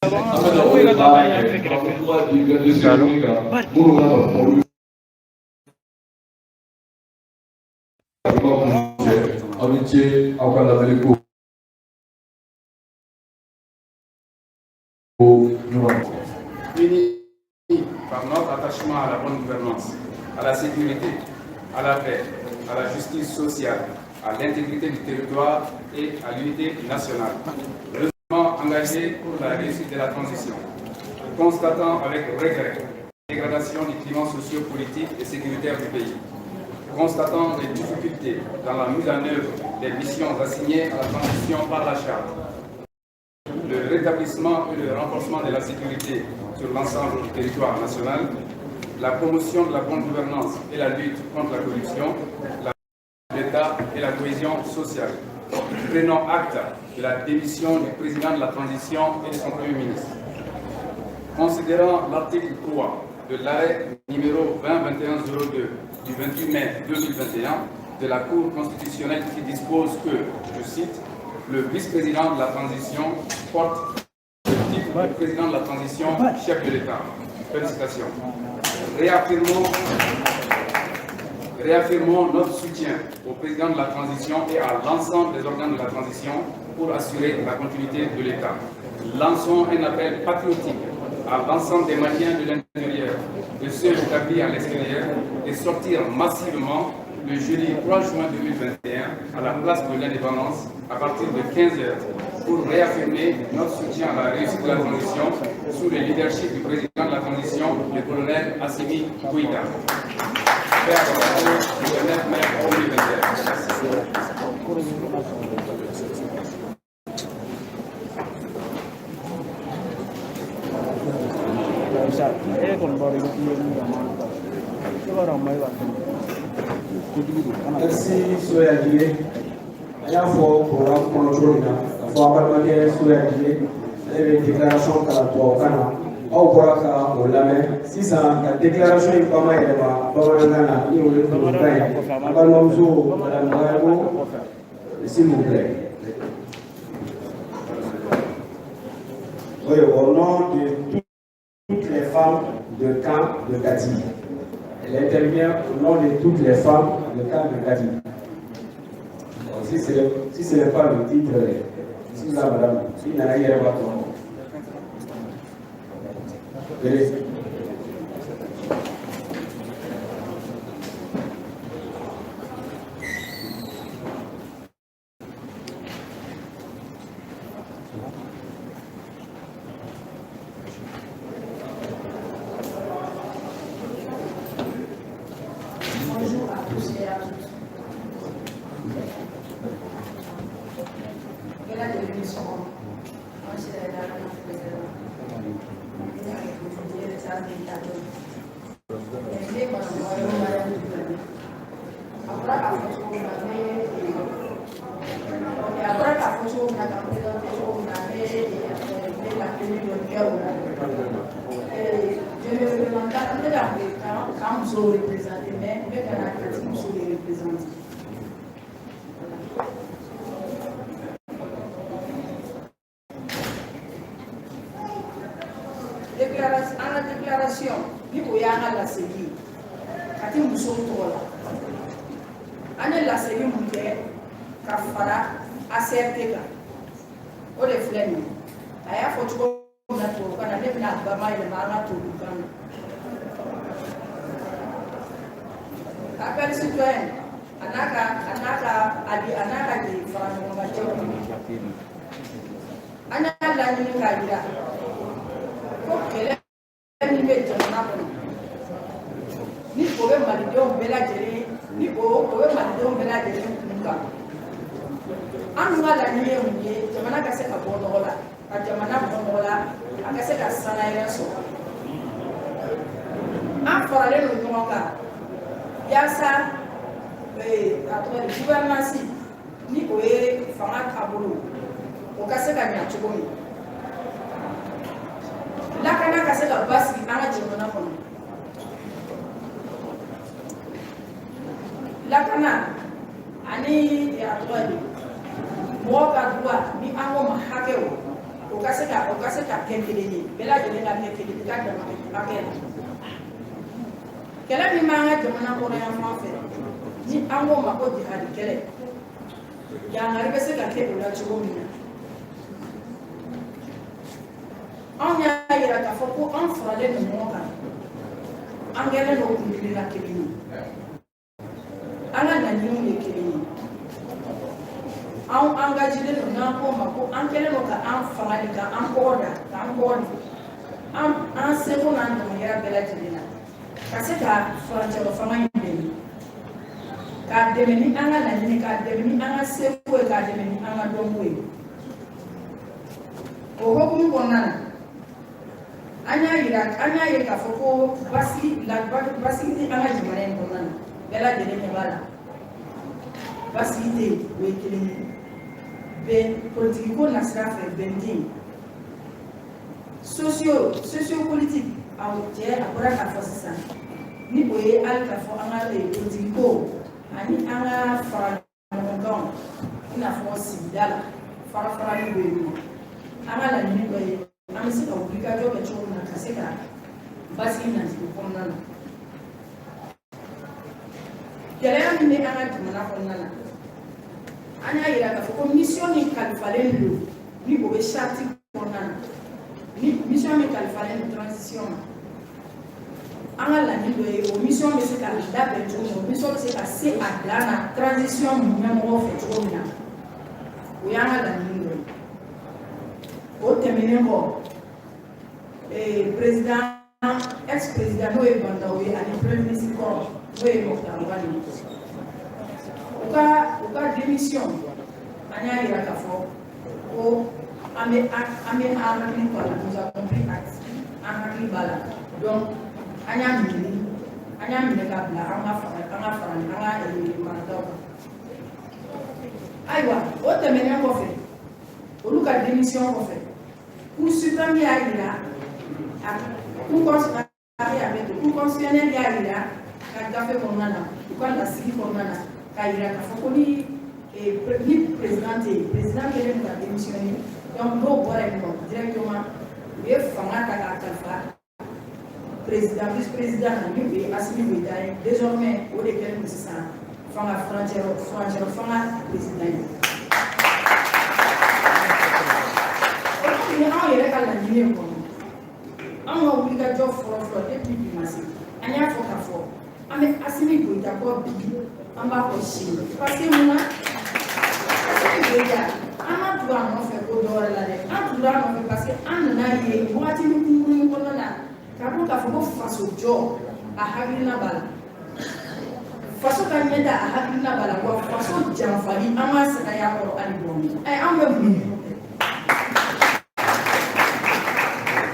An bɛna o de la kuma di ka cérémonie kan minnu kan ka kuma olu kuma kuncɛ. Aw ni ce aw ka lamɛnni ko ɲuman. Unis par notre attachement à la bonne gouvernance, à la sécurité, à la paix, à la justice sociale, à l'intégrité du territoire et à l'unité nationale. Résolument engagés pour la réussite de la transition, constatant avec regret la dégradation du climat socio-politique et sécuritaire du pays, constatant les difficultés dans la mise en œuvre des missions assignées à la transition par la Charte, le rétablissement et le renforcement de la sécurité sur l'ensemble du territoire national, la promotion de la bonne gouvernance et la lutte contre la corruption, l'État et la cohésion sociale. Prenons acte de la démission du président de la transition et de son Premier ministre. Considérant l'article 3 de l'arrêt numéro 20-21-02 du 28 mai 2021 de la Cour constitutionnelle qui dispose que, je cite, le vice-président de la transition porte le titre de président de la transition, chef de l'État. Félicitations. Réaffirmons notre soutien au président de la transition et à l'ensemble des organes de la transition pour assurer la continuité de l'État. Lançons un appel patriotique à l'ensemble des Maliens de l'intérieur, de ceux établis à l'extérieur, de sortir massivement le jeudi 3 juin 2021 à la place de l'indépendance à partir de 15 heures pour réaffirmer notre soutien à la réussite de la transition sous le leadership du président de la transition, le colonel Assimi Goïta. Fait à Bamako, le 9 mai 2021. Merci. E kɔni b'a dɔn i bɛ min kɛ, a ma i b'a dɔn a ma e b'a kɛ kojugu don kana. Merci Soya Jire. An y'a fɔ programme kɔnɔ cogo min na, k'a fɔ an balimakɛ Soya Jire, ale bɛ déclaration kalan tubabukan na. Aw bɔra ka o lamɛn sisan, ka déclaration in bama yɛlɛma bamanankan na ni o ye tubabukan ye. An balimamuso Madame Bagayogo, s'il vous plaît. Oui, au nom de toutes les femmes de camp de Kati. Elle intervient au nom de toutes les femmes de camp de Kati. Bon, si ce n'est pas le titre, si là, madame, si nana yɛrɛ b'a tɔ. Allez. Bonjour à tous et à toutes. Bɛɛ lajɛlen ni sɔgɔma. An sera la ne Mariam Dugani. A bɔra k'a fɔ cogo min na, ne a bɔra k'a fɔ cogo min na, ka présenter cogo min na, ne latigɛ dɔɔni kɛ o la. Je me présente, n bɛ ka k'an musow représenter, mais n bɛ ka na Kati musow de représenter. Voilà. Déclaration, an ka déclaration ni o y'an ka laseli ye Kati musow tɔgɔ la. An ye laseli mun kɛ ka fara ACRT kan, o de filɛ nin ye. A y'a fɔ cogo min na tubabukan na, ne bɛna a bama yɛlɛma an ka tubabukan na. Appel citoyen a n'a ka ali a n'a ka fara ɲɔgɔn kan jɛkulu, an y'a laɲini k'a yira ko kɛlɛ min bɛ jamana kɔnɔ, ni o bɛ malidenw bɛɛ lajɛlen, ni o bɛ malidenw bɛɛ lajɛlen kun kan. An dun ka laɲini ye mun ye? Jamana ka se ka bɔ nɔgɔ la, ka jamana bɔ nɔgɔ la, a ka se ka sanayɛlɛ sɔrɔ. An faralen don ɲɔgɔn kan yaasa a tɔgɔ di, gouvernance ni o ye fanga taabolo, o ka se ka ɲa cogo min, lakana ka se ka basigi an ka jamana kɔnɔ, lakana ani a tɔgɔ di, mɔgɔw ka droit ni an ko ma hakɛw, o o ka se ka kɛ kelen ye, bɛɛ lajɛlen ka kɛ kelen i ka dama hakɛ la. Kɛlɛ min b'an ka jamana kɔnɔ yan fan fɛ, ni an k'o ma ko jihadi kɛlɛ, yangari bɛ se ka kɛ o la cogo min na, anw y'a yira k'a fɔ ko an faralen don ɲɔgɔn kan, an kɛlen don kuntilenna kelen ye, an ka laɲiniw ye kelen ye, anw engagelen don n'an k'o ma ko an kɛlen don ka an fanga de ka an kɔgɔ da, k'an kɔgɔ di an seko n'an damayira bɛɛ lajɛlen na, ka se ka furancɛrɔ fanga in dɛmɛ, k'a dɛmɛ ni an ka laɲini, k'a dɛmɛ ni an ka seko ye, k'a dɛmɛ ni an ka dɔnko ye. O hokumu kɔnɔna na, an y'a yira, an y'a ye k'a fɔ ko basigi la, basigi tɛ an ka jamana in kɔnɔna na. Bɛɛ lajɛlen ɲɛ b'a la, basigi tɛ yen. O ye kelen ye. Bɛn politiki ko nasira fɛ, bɛn tɛ yen. Socio politique, awɔ, cɛ a bɔra k'a fɔ sisan, ni o ye hali k'a fɔ an ka politiki ko ani an ka fara ɲɔgɔn kan, i n'a fɔ sigida la fara farali bɛ yen nɔ. An ka laɲini dɔ ye, an bɛ se ka wulikajɔ kɛ cogo min na ka se ka basigi nati o kɔnɔna na. Gɛlɛya min bɛ an ka jamana kɔnɔna na, an y'a yira k'a fɔ ko mission min kalifalen don, ni o bɛ charte kɔnɔna na, ni mission min kalifalen don transition ma, an ka laɲini dɔ ye, o mission bɛ se ka labɛn cogo min na, o mission bɛ se ka se a dan na transition ɲɛmɔgɔw fɛ cogo min na, o y'an ka laɲini dɔ ye. O tɛmɛnen kɔ, président, ex président, n'o ye Bah N'Daw ye, ani premier ministre kɔrɔ, n'o ye Moctar Ouane ye, u ka démission, an y'a yira k'a fɔ ko an bɛ an hakili to a la. Nous avons pris acte, an hakili b'a la. Donc an y'a minɛ ka bila an ka fara an ka marataw kan. Ayiwa, o tɛmɛnen kɔfɛ, olu ka démission kɔfɛ, Cour suprême y'a yira, a cour constitutionnelle y'a yira ka gafe kɔnɔna na, u ka lasigi kɔnɔna na, k'a yira k'a fɔ ko ni président tɛ yen, président kɛlen don ka démissionner. Donc n'o bɔra yen nɔ, directement u ye fanga ta k'a kalifa président, vice président na, ni o ye Assimi Goïta ye. Désormais, o de kɛlen don sisan fanga furancɛrɔ fanga président ye. O tun ye anw yɛrɛ ka laɲini ye kɔnɔ. Anw ka wulikajɔ fɔlɔ fɔlɔ depuis bi ma se, an y'a fɔ k'a fɔ an bɛ Assimi Goïta kɔ bi, an b'a kɔ sini. Parce que mun na? Assimi Goïta, an ma tugu a nɔfɛ ko dɔ wɛrɛ la dɛ, an tugura a nɔfɛ parce que an nana ye wagati min kunkurunin kɔnɔna na k'a dɔn k'a fɔ ko faso jɔ, a hakilina b'a la, faso ka ɲɛta, a hakilina b'a la. Wa faso janfali, an m'a sɛgɛn kɔrɔ hali dɔɔni. Ɛ, an bɛ mun ye?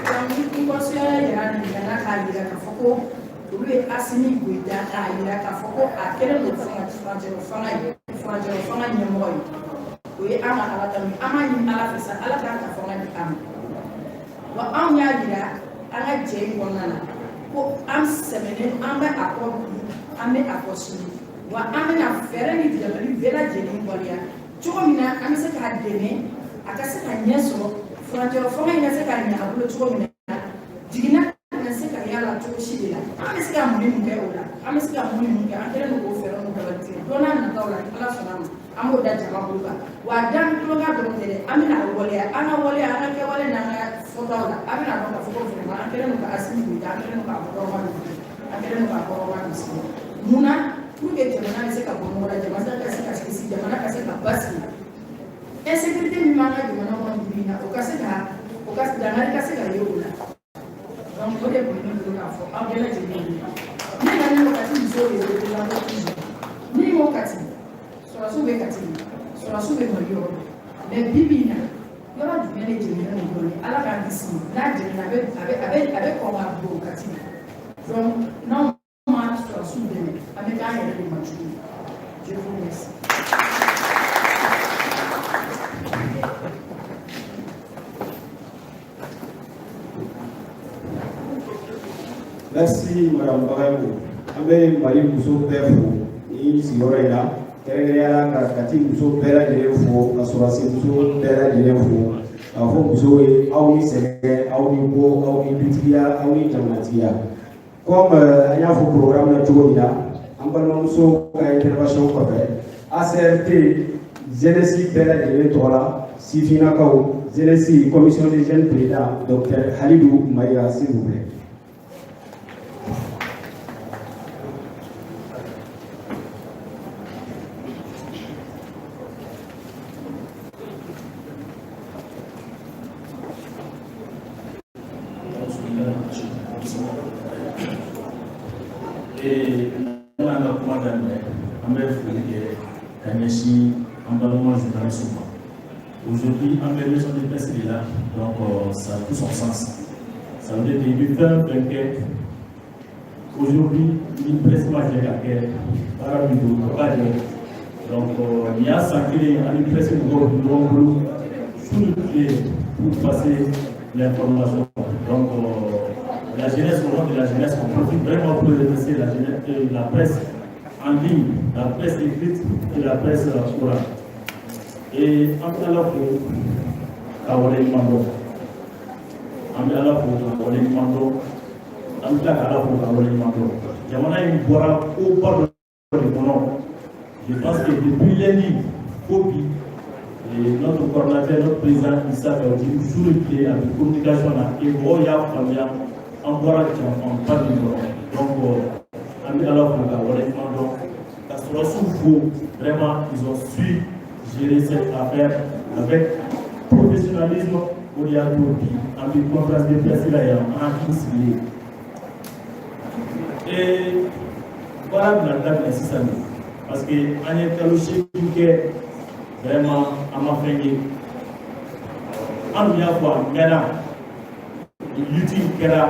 Donc ni constitutionnel yɛrɛ nana k'a yira k'a fɔ ko olu ye Assimi Goïta k'a yira k'a fɔ ko a kɛlen don fanga furancɛrɔ fanga ye, furancɛrɔ fanga ɲɛmɔgɔ ye, o ye an ka Ala tanu ye. An b'a ɲini Ala fɛ sa, Ala k'a ka fanga di an ma. Wa anw y'a yira an ka jɛ in kɔnɔna na ko an sɛmɛnen, an bɛ a kɔ bi, an bɛ a kɔ sini. Wa an bɛna fɛɛrɛ ni dabali bɛɛ lajɛlen waleya cogo min na an bɛ se k'a dɛmɛ, a ka se ka ɲɛ sɔrɔ, furancɛrɔ fanga in ka se ka ɲɛ a bolo cogo min na, jiginna kana se ka y'a la cogo si de la. An bɛ se ka mun ni mun kɛ o la? An bɛ se ka mun ni mun kɛ? An kɛlen don k'o fɛɛrɛ n'o dabali tigɛ. Don n'a nataw la, ni Ala sɔnna a ma, an b'o da jama bolo kan. Wa a da tulonkɛ dɔrɔn tɛ dɛ, an bɛna a waleya, an ka waleya, an ka kɛwale n'an ka fɔtaw la, an bɛna dɔn k'a fɔ ko vraiment an kɛlen don ka Assimi Goïta, an kɛlen don k'a kɔrɔma don, an kɛlen don k'a kɔrɔma don sigi mun na, pour que jamana bɛ se ka bɔ nɔgɔ la, jamana ka se ka kisi, jamana ka se ka basigi. Insécurité min b'an ka jamana kɔnɔ bi bi in na, o ka se ka o ka dankari ka se ka ye o la. Donc o de tun bɛ ne bolo k'a fɔ aw bɛɛ lajɛlen ye. Ne nana don Kati musow de représenté toujours. Ni ko Kati, sɔrɔsiw bɛ Kati, sɔrɔsiw bɛ Mali yɔrɔ bɛɛ, mais bi bi in na, yɔrɔ jumɛn de jeninen don dɔɔnin? Ala k'an kisi, n'a jenina, a bɛ kɔn ka don Kati. Donc n'anw ma sɔrɔsiw dɛmɛ, an bɛ k'an yɛrɛ de ma jugu. Je vous remercie. Merci, Madame Bagayogo. An bɛ Mali muso bɛɛ fo ni sigiyɔrɔ in na, kɛrɛnkɛrɛnnenya la ka Kati muso bɛɛ lajɛlen fo, ka sɔrɔdasi muso bɛɛ lajɛlen fo. K'a fɔ musow ye, aw ni sɛgɛn, aw ni bɔ, aw ni dutigiya, aw ni jamanatigiya. Comme an y'a fɔ programme na cogo min na, an balimamuso ka intervention kɔfɛ, ACRT jeunesse bɛɛ lajɛlen tɔgɔ la, sifinnakaw jeunesse commission des jeunes président, docteur Halidou Maïga, s'il vous plaît. An ka kuma daminɛ, an bɛ foli kɛ ka ɲɛsin an balima journaliste ma. Aujourd'hui, an bɛ maison de presse de la, donc ça a tout son sens. Ça veut dire que i bɛ fɛn fɛn kɛ aujourd'hui, ni presse ma jɛ ka kɛ baara min don, o ka jɛ. Donc nin y'a san kelen, an ni presse mɔgɔw bɛ ɲɔgɔn bolo su ni tile pour passer l'information. Donc la jeunesse, au nom de la jeunesse, on profite vraiment pour remercier la jeunesse, et la presse en ligne, la presse écrite et la presse orale. Et an bɛ Ala fo ka waleɲuman dɔn. An bɛ Ala fo ka waleɲuman dɔn. An bɛ tila ka Ala fo ka waleɲuman dɔn. Jamana in bɔra koba dɔ de kɔnɔ. Je pense que depuis lundi fo bi, et notre coordinateur, notre président Issa Kaou su ni tile a bɛ communication na et mɔgɔw y'a faamuya an bɔra janfanba min kɔnɔ. Donc an bɛ Ala fo ka waleɲuman dɔn, ka sɔrɔdasiw fo. Vraiment, ils ont su gérer cette affaire avec professionnalisme. O de y'a to bi an bɛ conférence de presse la yan, an hakili sigilen. Et baara bɛna daminɛ sisan de, parce que an ye kalo 8 kɛ, vraiment an ma fɛn ye. An dun y'a fɔ a mɛnna, lutte kɛra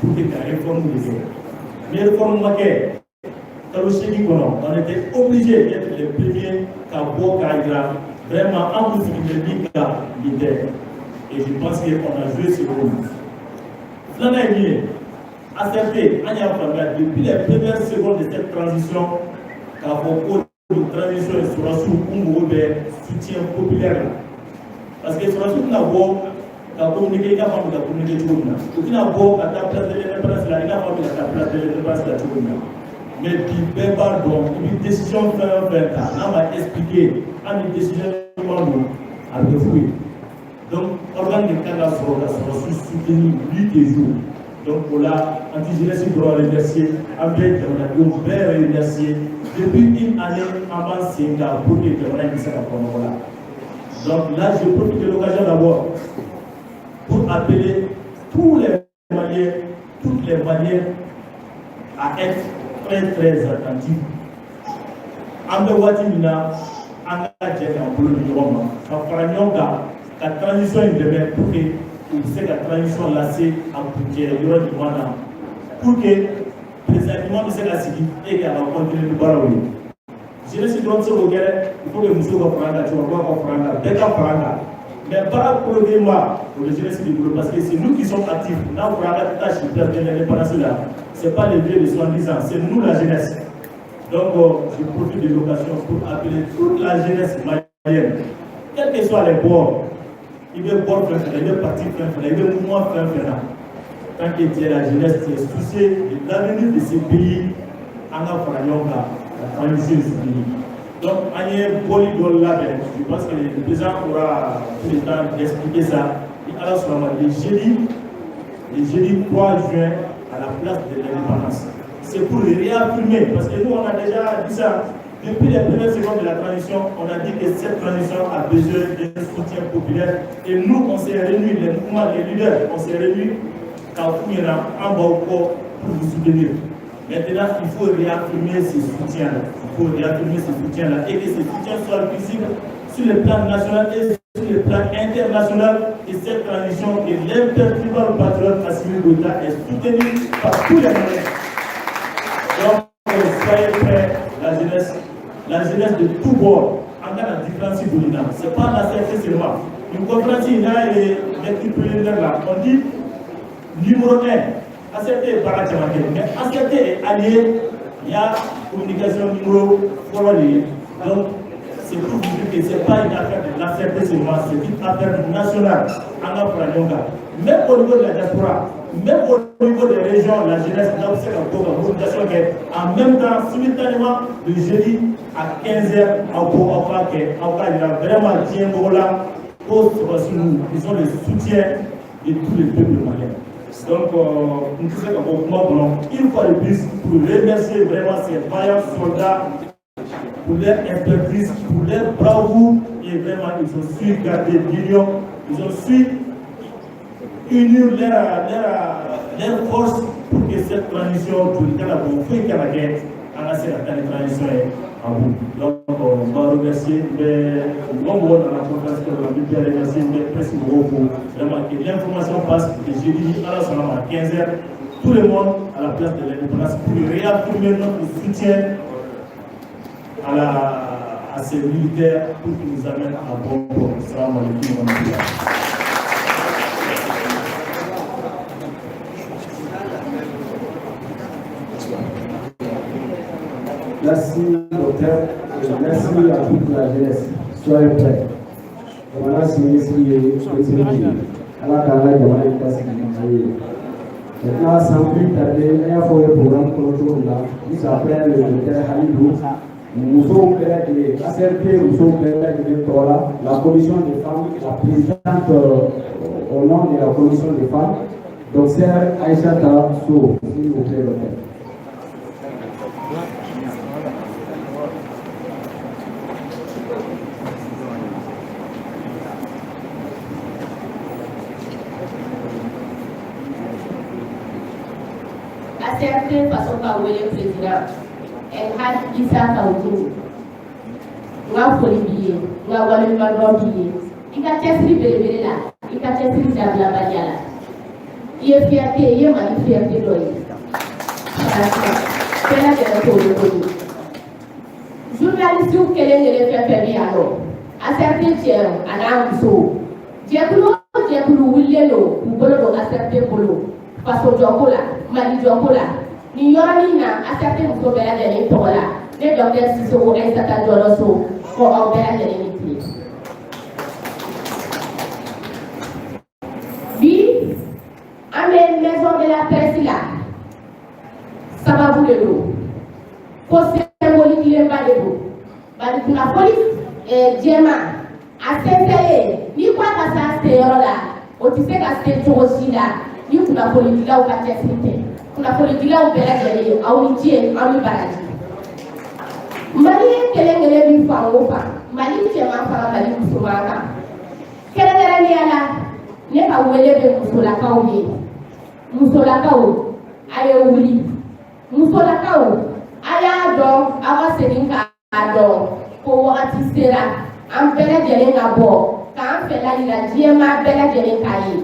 pour que ka réforme de kɛ. Ni réforme ma kɛ kalo 8 kɔnɔ, on était obligé d'être les premiers ka bɔ k'a jira vraiment an kun sigi bɛ min kan, nin tɛ. Et je pense que on a joué ce rôle. Filanan ye min ye, ACRT, an y'a faamuya depuis les premières secondes de cette transition k'a fɔ ko nin transition in, sɔrɔdasiw k'u mago bɛ soutien populaire la, parce que sɔrɔdasiw tɛna bɔ ka communiquer i n'a fɔ an bɛ ka communiquer cogo min na, u tɛna bɔ ka taa place de l'Indépendance la i n'a fɔ an bɛ ka taa place de l'Indépendance la cogo min na. Mais bi, bɛɛ b'a dɔn, i bɛ décision fɛn o fɛn ta, n'a ma expliquer, hali ni décision ɲuman don, a bɛ kɛ fu ye. Donc organe de kan ka sɔrɔ ka sɔrɔdasiw soutenir nuit et jour. Donc o la, an ti jeunesse dɔrɔn remercier, an bɛ jamanadenw bɛɛ remercier. Depuis une année, an b'an sen kan pour que jamana in bɛ se ka bɔ nɔgɔ la. Donc là, je profite de l'occasion d'abord pour appeler tous les Maliens, toutes les Maliennes à être très très attentifs. An bɛ waati min na, an ka jɛ k'an bolo di ɲɔgɔn ma, ka fara ɲɔgɔn kan, ka transition in dɛmɛ pour que u bɛ se ka transition lase a kuncɛ yɔrɔ ɲuman na, pour que président ɲuman bɛ se ka sigi et que a ka continuer ni baaraw ye. Jeunesse dɔrɔn tɛ se k'o kɛ dɛ, il faut que musow ka fara an kan, cɛkɔrɔbaw ka fara an kan, bɛɛ ka fara an kan. Mais baara kolodenba, o bɛ jeunesse de bolo, parce que c'est nous qui sommes actifs. N'a fɔra an ka taa si place de l'Indépendance la, c'est pas les vieux de 70 ans, c'est nous la jeunesse. Donc je profite de l'occasion pour appeler toute la jeunesse malienne, quels que soient les bords. I bɛ bord fɛn fɛn na, i bɛ parti fɛn fɛn na, i bɛ mouvement fɛn fɛn na, tant que tu es la jeunesse, tu es soucié de l'avenir de ce pays, an ka fara ɲɔgɔn kan ka transition soutenir. Donc an ye bɔli dɔ labɛn, je pense que le président aura tout le temps d'expliquer ça. Ni Ala sɔnna ma, le jeudi 3 juin à la place de l'Indépendance. C'est pour réaffirmer, parce que nous on a déjà dit ça depuis les premières secondes de la transition, on a dit que cette transition a besoin d'un soutien populaire. Et nous, on s'est réunis, les mouvements, les leaders, on s'est réunis k'a f'u ɲɛna an b'aw kɔ pour vous soutenir. Maintenant, il faut réaffirmer ce soutien-là. Il faut réaffirmer ce soutien-là et que ce soutien soit visible sur le plan national et sur le plan international. Et cette transition et l'imperturbable patriote Assimi Goïta est soutenue par tous les moyens. Donc, soyez prêts, la jeunesse de tous bords, en cas de différence. Ce n'est pas la CFC seulement. Une conférence, il y a lecture préliminaire là, on dit numéro 1, ACRT est baara caman kɛ, mais ACRT est allié, il y a communication numéro fɔlɔ de ye. Donc C'est pour vous dire que ce n'est pas une affaire de l'ACRT seulement, c'est une affaire nationale. An ka fara ɲɔgɔn kan. Même au niveau de la diaspora, même au niveau des régions, la jeunesse n'a se ka bɔ ka mobilisation kɛ en même temps, simultanément, le jeudi à 15h, aw ko aw k'a kɛ, aw k'a yira vraiment diɲɛ mɔgɔ la ko sɔrɔdasiw, ils ont le soutien de tous les peuples maliens. Donc, n tɛ se ka bɔ kuma kɔnɔ, une fois de plus, pour remercier vraiment ces vaillants soldats pour leur expertise, pour leur bravoure, et vraiment ils ont su garder l'union, ils ont su unir leur force pour que cette transition, joli kana bɔ, foyi kana kɛ, an ka se ka taa ni transition ye à bout. Donc, on va remercier, n bɛ mɔgɔ mɔgɔ nana conférence kɛ la, n bɛ bɛɛ remercier, n bɛ presse mɔgɔw fo, vraiment que l'information passe le jeudi, ni Ala sɔnna ma, à 15h, tout le monde à la place de l'Indépendance pour réaffirmer notre soutien à ces militaires pour qu'ils nous amènent à bon port. Salam alaikum wa rahmatullah. Merci, docteur. Et merci à toute la jeunesse. Soyez prêts. Jamana siniɲɛsigi ye denmisɛnninw ye. Ala k'an ka jamana in basigi an ye. Maintenant, sans plus tarder, an y'a fɔ aw ye programme kɔnɔ cogo min na, juste après le docteur Halidou, musow bɛɛ lajɛlen, ACRT musow bɛɛ lajɛlen tɔgɔ la, la commission des femmes, la présidente au nom de la commission des femmes, docteur Aïchata Sow, s'il vous plaît, docteur. ACRT faso ka wele président El Hadj Issa Kaou, n ka foli b'i ye, n ka waleɲumandɔn b'i ye i ka cɛsiri belebele la, i ka cɛsiri dabilabaliya la. I ye fierté, i ye Mali fierté dɔ ye, bɛɛ lajɛlen t'o ye koyi. Journaliste kelen kelen fɛn fɛn bɛ yan nɔ, ACRT cɛ a n'a muso, jɛkulu o jɛkulu wulilen don k'u bolo don ACRT bolo fasojɔko la, malijɔko la, nin yɔrɔnin na, ACRT muso bɛɛ lajɛlen tɔgɔ la, ne docteur Sisoko Aïssata Jɔlɔ So ko aw bɛɛ lajɛlen ni tile. Bi an bɛ maison de la presse la, sababu de don ko symbolique ba de don, bari kunnafoni jɛman a sɛnsɛnlen, n'i ko a ka s'a seyɔrɔ la, o tɛ se ka se cogo si la ni kunnafonidilaw ka cɛsiri tɛ. Kunnafonidilaw bɛɛ lajɛlen, aw ni ce, aw ni baraji. Mali kelen kelen bi fan o fan, Mali cɛman fara Mali musoman kan, kɛrɛnkɛrɛnnenya la, ne ka wele bɛ musolakaw ye. Musolakaw, a ye wuli. Musolakaw, a y'a dɔn, aw ka segin k'a dɔn ko wagati sera an bɛɛ lajɛlen ka bɔ k'an fɛla yira diɲɛmaa bɛɛ lajɛlen k'a ye,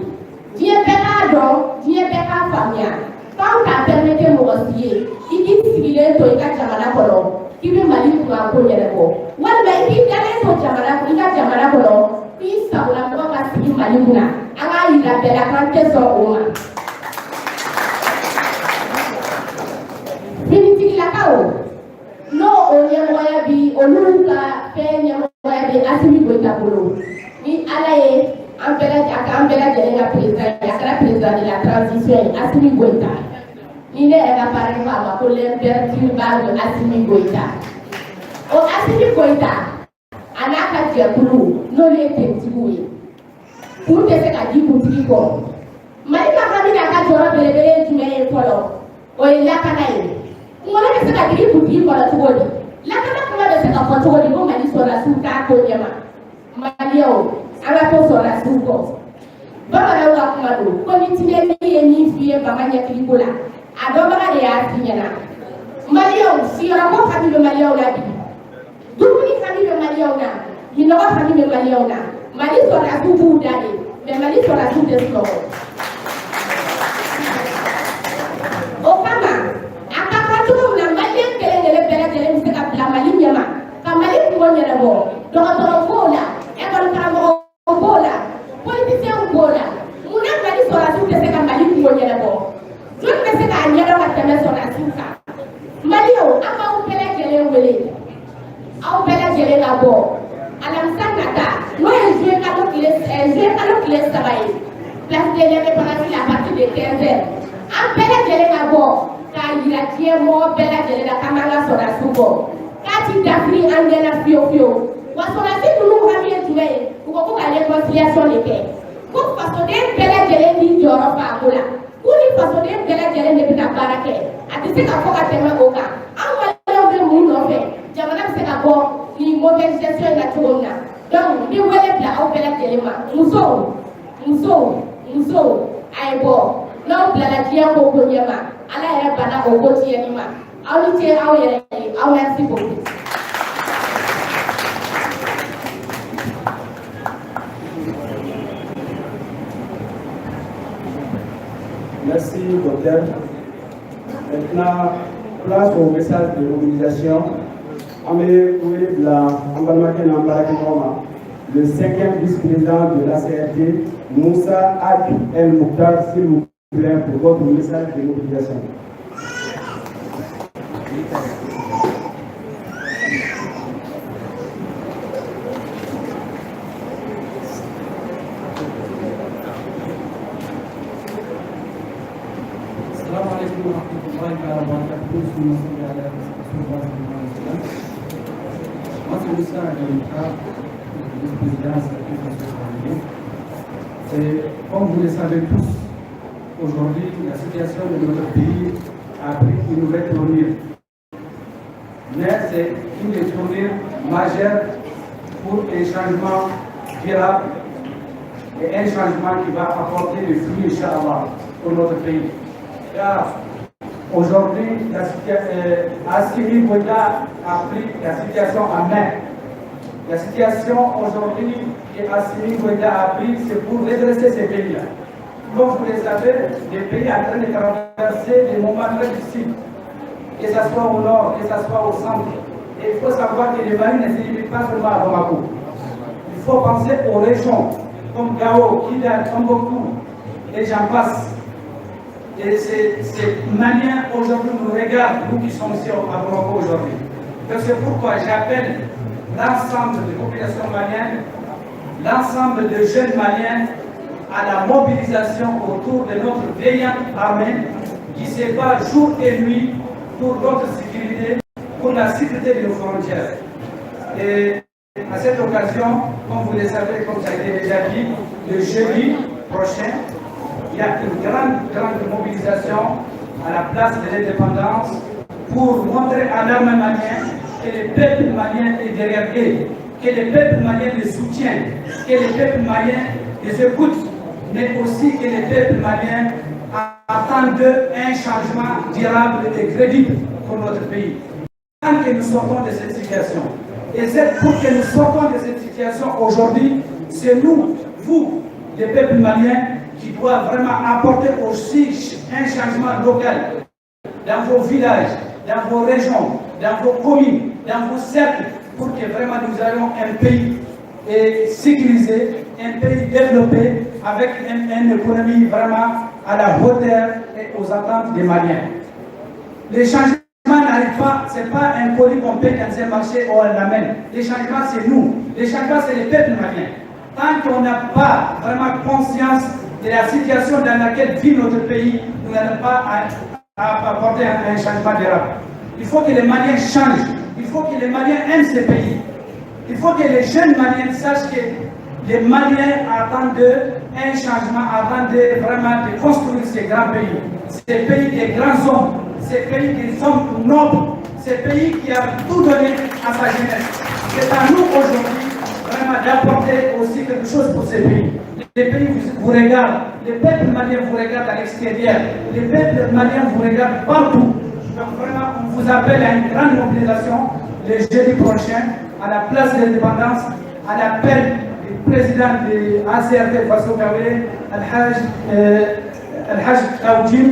diɲɛ bɛɛ k'a dɔn, diɲɛ bɛɛ k'a faamuya k'anw t'a permettre mɔgɔ si ye i k'i sigilen to i ka jamana kɔnɔ k'i bɛ Mali kunkanko ɲɛnabɔ, walima i k'i dalen to jamana i ka jamana kɔnɔ k'i sagola mɔgɔ ka sigi Mali kunna. An k'a yira bɛɛ la k'an tɛ sɔn o ma. Finitigilakaw, n'o o ɲɛmɔgɔya bi olu ka fɛn ɲɛmɔgɔya bɛ Asimi Goyita bolo, ni Ala ye an bɛɛ lajɛlen a k'an bɛɛ lajɛlen ka président ye, a kɛra président de la transition ye, Asimi Goyita, ni ne yɛrɛ ka baara ko a ma ko l'imperturbable Asimi Goyita. O Asimi Goyita a n'a ka jɛkulu, n'olu ye tenitigiw ye, kuru tɛ se ka di kuntigi kɔ. Mali ka hami n'a ka jɔyɔrɔ belebele ye jumɛn ye fɔlɔ? O ye lakana ye. Kunkolo bɛ se ka digi kuntigi kɔrɔ cogo di? Lakana kuma bɛ se ka fɔ cogo di ko Mali sɔrɔdasiw t'a ko ɲɛma? Maliyɛnw, an ka to sɔrɔdasiw kɔ. Bamananw ka kuma don ko ni tiɲɛni ye min f'i ye bama ɲɛkiliko la, a dɔnbaga de y'a f'i ɲɛna. Maliyɛnw, sigiyɔrɔko hami bɛ maliyɛnw la bi, dumuni hami bɛ maliyɛnw na, minɔgɔ hami bɛ maliyɛnw na. Mali sɔrɔdasiw b'u da de, mɛ Mali sɔrɔdasiw tɛ sunɔgɔ. O kama a ka kan cogo min na, maliyɛn kelen kelen bɛɛ lajɛlen bɛ se ka bila Mali ɲɛma ka Mali kungo ɲɛnabɔ. Dɔgɔtɔrɔ b'o la, ekɔli karamɔgɔ b'o la, politisiyɛnw b'o la. Munna Mali sɔrɔdasiw tɛ se ka Mali kungo ɲɛnabɔ? Joli bɛ se k'a ɲɛdɔn ka tɛmɛ sɔrɔdasiw kan? Maliyɛnw, an b'aw bɛɛ lajɛlen wele, aw bɛɛ lajɛlen ka bɔ. de l'Indépendance la à partir de 15 heures. An bɛɛ lajɛlen ka bɔ k'a yira diɲɛ mɔgɔ bɛɛ lajɛlen la k'an b'an ka sɔrɔdasiw bɔ k'a ti dafiri an ɲɛna fiyewu fiyewu. Wa sɔrɔdasi ninnu hami ye jumɛn ye? U ko ko ka réconciliation de kɛ, ko fasoden bɛɛ lajɛlen k'i jɔyɔrɔ fa a ko la, k'u ni fasoden bɛɛ lajɛlen de bɛna baara kɛ. A tɛ se ka fɔ ka tɛmɛ o kan. An maliyɛnw bɛ mun nɔfɛ? Jamana bɛ se ka bɔ nin mauvaise gestion in na cogo min na. Donc n bɛ wele bila aw bɛɛ lajɛlen ma, musow, musow, musow, a ye bɔ. N'aw bilala diɲɛ ko o ko ɲɛ ma, Ala yɛrɛ banna o ko tiɲɛni ma. Aw ni ce aw yɛrɛ ye, aw merci beaucoup. Merci, docteur. Maintenant, place au message de mobilisation. An bɛ wele bila an balimakɛ n'an baarakɛɲɔgɔn ma, le cinquième vice-président de l'ACRT, Moussa Ag El Mokhtar, s'il vous plaît, pour votre message de mobilisation. السلام عليكم ورحمة الله تعالى وبركاته. ثم صلى على رسول الله صلى الله عليه وسلم. Moi, c'est Moussa Agamika, vice-président de. Et comme vous le savez tous, aujourd'hui, la situation de notre pays a pris une nouvelle tournure. Mais c'est une tournure majeure pour un changement durable et un changement qui va apporter le fruit, Inch'Allah, pour notre pays. Car aujourd'hui, Assimi Goïta a pris la situation en main. La situation aujourd'hui que Assimi Goïta a pris, c'est pour redresser ces pays-là. Comme vous le savez, les pays sont en train de traverser des moments très difficiles, que ce soit au nord, que ce soit au centre. Et il faut savoir que le Mali ne se limite pas seulement à Bamako. Il faut penser aux régions comme Gao, Kidal, Tombouctou, et j'en passe. Et ces Maliens aujourd'hui nous regardent, nous qui sommes ici à Bamako aujourd'hui. Donc c'est pourquoi j'appelle l'ensemble des populations maliennes, l'ensemble des jeunes Maliens à la mobilisation autour de notre vaillante armée qui se bat jour et nuit pour notre sécurité, pour la sécurité de nos frontières. Et à cette occasion, comme vous le savez, comme ça a été déjà dit, le jeudi prochain, il y a une grande, grande mobilisation à la place de l'Indépendance pour montrer à l'armée malienne que le peuple malien est derrière eux, que le peuple malien les soutient, que le peuple malien les écoute, mais aussi que le peuple malien attend d'eux un changement durable et crédible pour notre pays. Tant que nous sortons de cette situation, et c'est pour que nous sortons de cette situation aujourd'hui, c'est nous, vous, les peuples maliens, qui doivent vraiment apporter aussi un changement local dans vos villages, dans vos régions, dans vos communes, dans vos cercles, pour que vraiment nous ayons un pays sécurisé, un pays développé, avec une économie vraiment à la hauteur et aux attentes des Maliens. Les changements n'arrivent pas, ce n'est pas un colis qu'on paie dans un marché ou on l'amène. Les changements, c'est nous. Les changements, c'est le peuple malien. Tant qu'on n'a pas vraiment conscience de la situation dans laquelle vit notre pays, nous n'allons pas à apporter un changement durable. Il faut que les Maliens changent. Il faut que les Maliens aiment ce pays. Il faut que les jeunes Maliens sachent que les Maliens attendent d'eux un changement, attendent de vraiment de construire ces grands pays. Ces pays des grands hommes, ces pays des hommes nobles, ces pays qui a tout donné à sa jeunesse. C'est à nous aujourd'hui vraiment d'apporter aussi quelque chose pour ces pays. Les pays vous regardent, les peuples maliens vous regardent à l'extérieur, les peuples maliens vous regardent partout. Donc vraiment, on vous appelle à une grande mobilisation le jeudi prochain à la place de l'Indépendance, à l'appel du président de ACRT Faso Kawé, Al-Hajj Kaoudjim.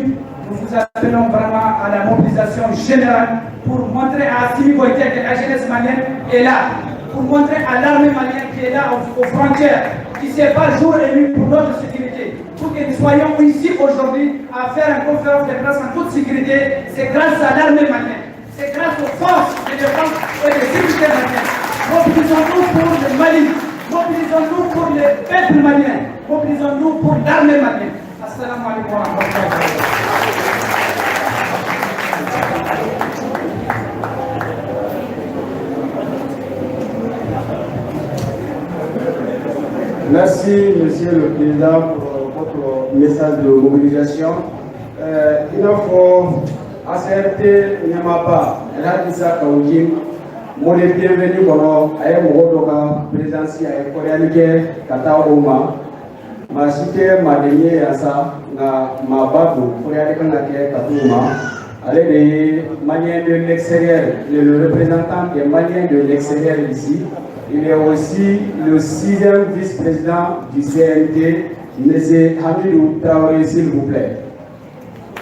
Nous vous appelons vraiment à la mobilisation générale pour montrer à Assimi Goïta que la jeunesse malienne est là, pour montrer à l'armée malienne qui est là aux frontières, qui se bat jour et nuit pour notre sécurité, pour que nous soyons ici aujourd'hui à faire une conférence de presse en toute sécurité. C'est grâce à l'armée malienne, c'est grâce aux forces de défense et de sécurité malienne. Mobilisons-nous pour le Mali, mobilisons-nous pour le peuple malien, Mobilisons-nous pour l'armée malienne. Assalamu alaikum wa rahmatullahi wa barakatuh. Merci, Monsieur le Président, pour votre message de mobilisation. I n'a fɔ ACRT ɲɛmaaba Elhaji Issa Kaou Djim, mot de bienvenue kɔnɔ, a ye mɔgɔ dɔ ka présence, a ye kɔrɔyali kɛ ka taa o ma. Maa si tɛ maaden ye yan sa, nka maaba don, kɔrɔyali kan ka kɛ ka t'o ma. Ale de ye Malien de l'extérieur, il est le représentant des Maliens de l'extérieur ici. Il est aussi le sixième vice-président du CNT, M. Hamidou Traoré, s'il vous plaît.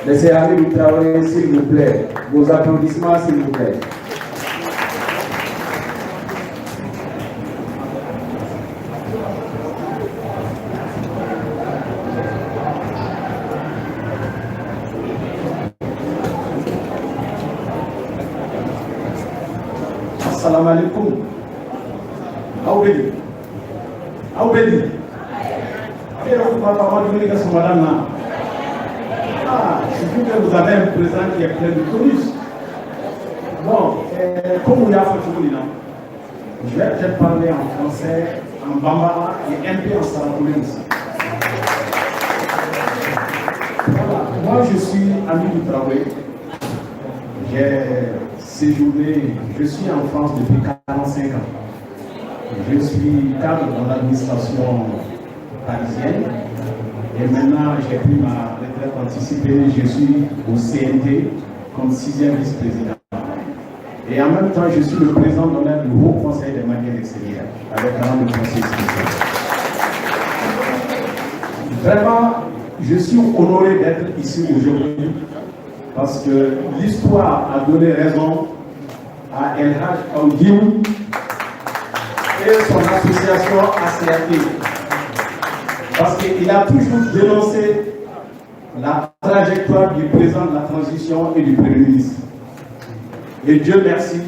M. Hamidou Traoré, s'il vous plaît. Vos applaudissements, s'il vous plaît. Assalamu alaikum. Aw bɛ di? Aw bɛ di? E yɛrɛ ko papa ma dumuni kɛ sɔgɔmada in na. Ah, surtout que vous avez un président qui est plein de tonus. Bon, comme vous l'avez fait cogo min na, je vais peut-être parler en français, en bambara et un peu en sarakoulé aussi. Voilà, moi je suis Amidou Traoré. J'ai séjourné, je suis en France depuis 45 ans. Je suis cadre dans l'administration parisienne et maintenant j'ai pris ma retraite anticipée. Je suis au CNT comme sixième vice-président. Et en même temps, je suis le président d'honneur du Haut Conseil des Maliens d'extérieur, avec un rang de conseiller spécial. Vraiment, je suis honoré d'être ici aujourd'hui parce que l'histoire a donné raison à El Hadj Kaou Djim et son association ACRT. Parce qu'il a toujours dénoncé la trajectoire du président de la transition et du Premier ministre. Et Dieu merci,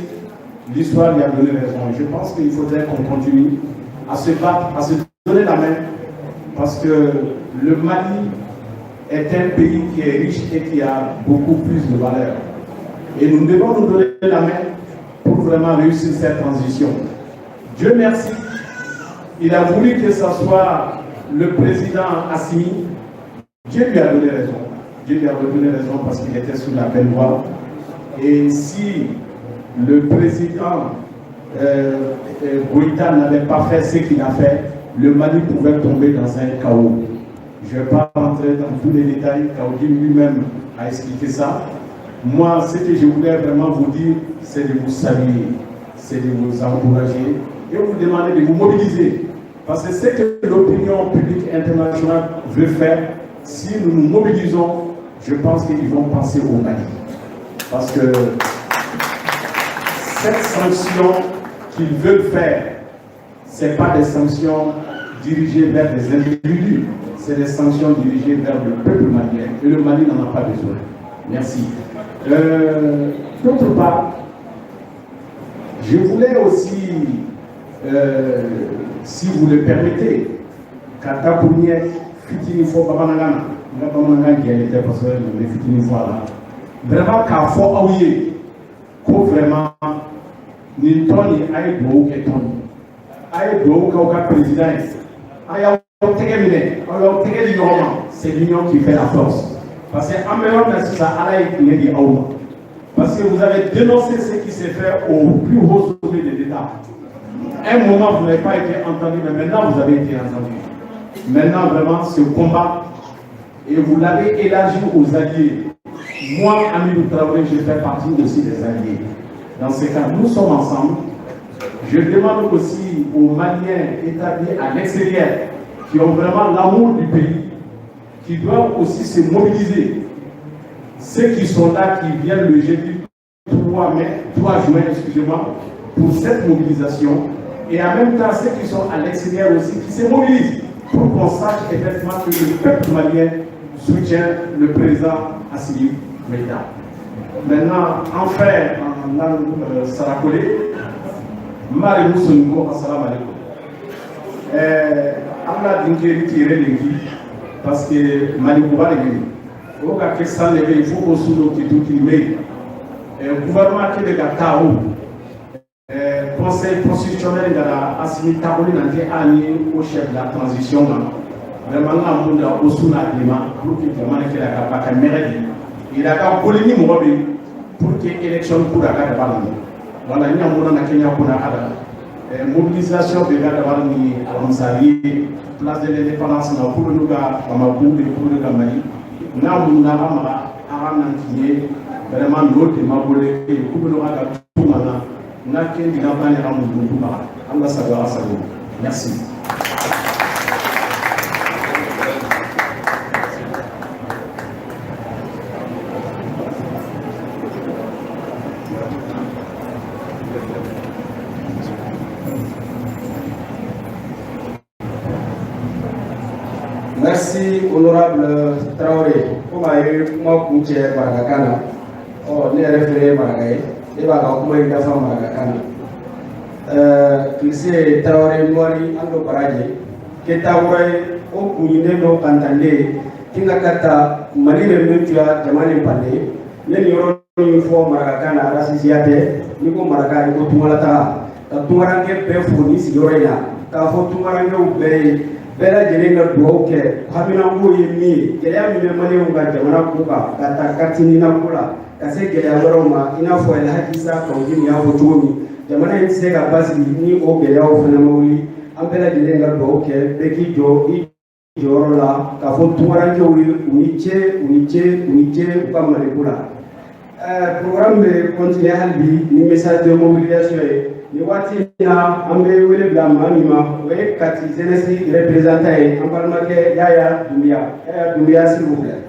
l'histoire lui a donné raison. Je pense qu'il faudrait qu'on continue à se battre, à se donner la main, parce que le Mali est un pays qui est riche et qui a beaucoup plus de valeur. Et nous devons nous donner la main pour vraiment réussir cette transition. Dieu merci, il a voulu que ce soit le président Assimi. Dieu lui a donné raison. Dieu lui a donné raison parce qu'il était sur la belle voie. Et si le président Goïta n'avait pas fait ce qu'il a fait, le Mali pouvait tomber dans un chaos. Je ne vais pas rentrer dans tous les détails, Kaou Djim lui-même a expliqué ça. Moi, ce que je voulais vraiment vous dire, c'est de vous saluer, c'est de vous encourager et vous demander de vous mobiliser. Parce que ce que l'opinion publique internationale veut faire, si nous nous mobilisons, je pense qu'ils vont penser au Mali. Parce que cette sanction qu'ils veulent faire, ce n'est pas des sanctions dirigées vers des individus, c'est des sanctions dirigées vers le peuple malien. Et le Mali n'en a pas besoin. Merci. D'autre part, je voulais aussi, si vous le permettez, ka dakuruɲɛ fitinin fɔ bamanankan na, n ka bamanankan jɛlen tɛ kosɛbɛ, mais n bɛ fitinin fɔ a la. Vraiment k'a fɔ aw ye ko vraiment nin tɔn nin, a ye dugawu kɛ tɔn nin, a ye dugawu kɛ aw ka président ye, a y'aw tɛgɛ minɛ, aw y'aw tɛgɛ di ɲɔgɔn ma. C'est l'union qui fait la force, parce que an bɛ yɔrɔ min na sisan, Ala ye tiɲɛ di aw ma, parce que vous avez dénoncé ce qui s'est fait au plus haut sommet de l'État. Un moment, vous n'avez pas été entendu, mais maintenant, vous avez été entendu. Maintenant, vraiment, ce combat, et vous l'avez élargi aux alliés. Moi, Amidou Traoré, je fais partie aussi des alliés. Dans ce cas, nous sommes ensemble. Je demande aussi aux Maliens établis à l'extérieur, qui ont vraiment l'amour du pays, qui doivent aussi se mobiliser. Ceux qui sont là, qui viennent le jeudi 3 mai, 3 juin, excusez-moi, pour cette mobilisation, et en même temps ceux qui sont à l'extérieur aussi, qui se mobilisent pour qu'on sache effectivement que le peuple malien soutient le président Assimi Goïta. Maintenant, enfin, en langue sarakolé, Mari Musoniko, assalamu alaikum. An la dinkeri ti yɛrɛ lenki parce que Mali kuba de bɛ yen o ka kɛ san de bɛ yen fo ko su dɔ k'i to k'i mɛ yen gouvernement kɛ bɛ ka taa o conseil constitutionnel nana Assimi taabolo nana an ni o chef de la transition ma. Vraiment n ka mun da o su n'a di ma pour que jamana kɛlɛ ka ba ka mɛrɛ di yira ka boli ni mɔgɔ bɛ pour que élection kura ka daba ninnu. Voilà, n y'a mun na Kenya kunna kada mobilisation bɛ ka daba ni alamisa ye place de l'Indépendance na pour n'u ka Bamako bɛ pour ka Mali n'a mun na ka maga a ka nan ye vraiment n'o de ma bolo ye k'u bɛ n'o ka tu ma na n'a kɛ diga ba ɲaga mun dun ma an ka sago a sago. Merci. Merci, honorable Traoré. Komi a ye kuma kuncɛ marakakan na, ɔ ne yɛrɛ fɛnɛ ye maraka ye, ne b'a ka kuma in dafa marakakan na. Kilise Traoré Nwari an do baraje keta wura ye o kunɲinen dɔ kantande kinga ka ta Mali de min tuya jama ni pande. Ne nin yɔrɔ min fɔ marakakan na, rasisiya tɛ. N'i ko maraka, i ko tungalataga ka tungaranke bɛɛ fo nin sigiyɔrɔ in na, k'a fɔ tungarankew bɛɛ ye bɛɛ lajɛlen ka dugawu kɛ. Haminanko ye min ye, gɛlɛya min bɛ maliyɛnw ka jamana ko kan, ka taa carte NINA ko la ka se gɛlɛya wɛrɛw ma, i n'a fɔ Elhaji Isa Kawuji nin y'a fɔ cogo min, jamana in tɛ se ka basigi ni o gɛlɛyaw fana ma wuli. An bɛɛ lajɛlen ka dugawu kɛ, bɛɛ k'i jɔ i jɔyɔrɔ la k'a fɔ tungarankew ye u ni ce, u ni ce, u ni ce u ka maliko la. Programme bɛ continuer hali bi ni message de mobilisation ye. Nin waati in na, an bɛ wele bila maa min ma, o ye Kati jeunesse représentant ye, an balimakɛ Yaya Dunbiya. Yaya Dunbiya, s'il vous plaît.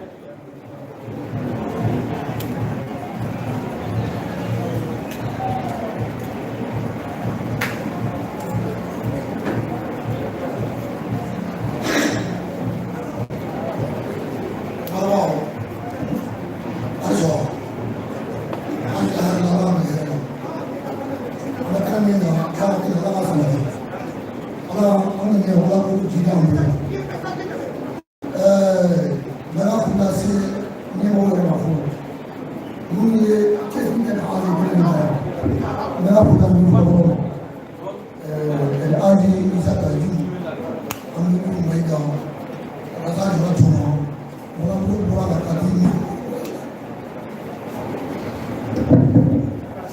Balimaw, halisa an ka laban min yɛrɛ la, an bɛ kɛnɛ min kan, k'a kɛ Ala ka sabati, Ala an ka ɲɛ, Ala k'o ji d'an bolo. N bɛ kun lase ɲɛmɔgɔ yɛrɛ ma fɔlɔ, minnu ye cɛsiri kɛ ka an ye kɛnɛ nin kan yan. N bɛ kun da minnu fɔlɔ, Elhaji Isa Kaji, an bɛ minnu Mayiga, ka taa jɔ tuma wala bɔra ka Kati.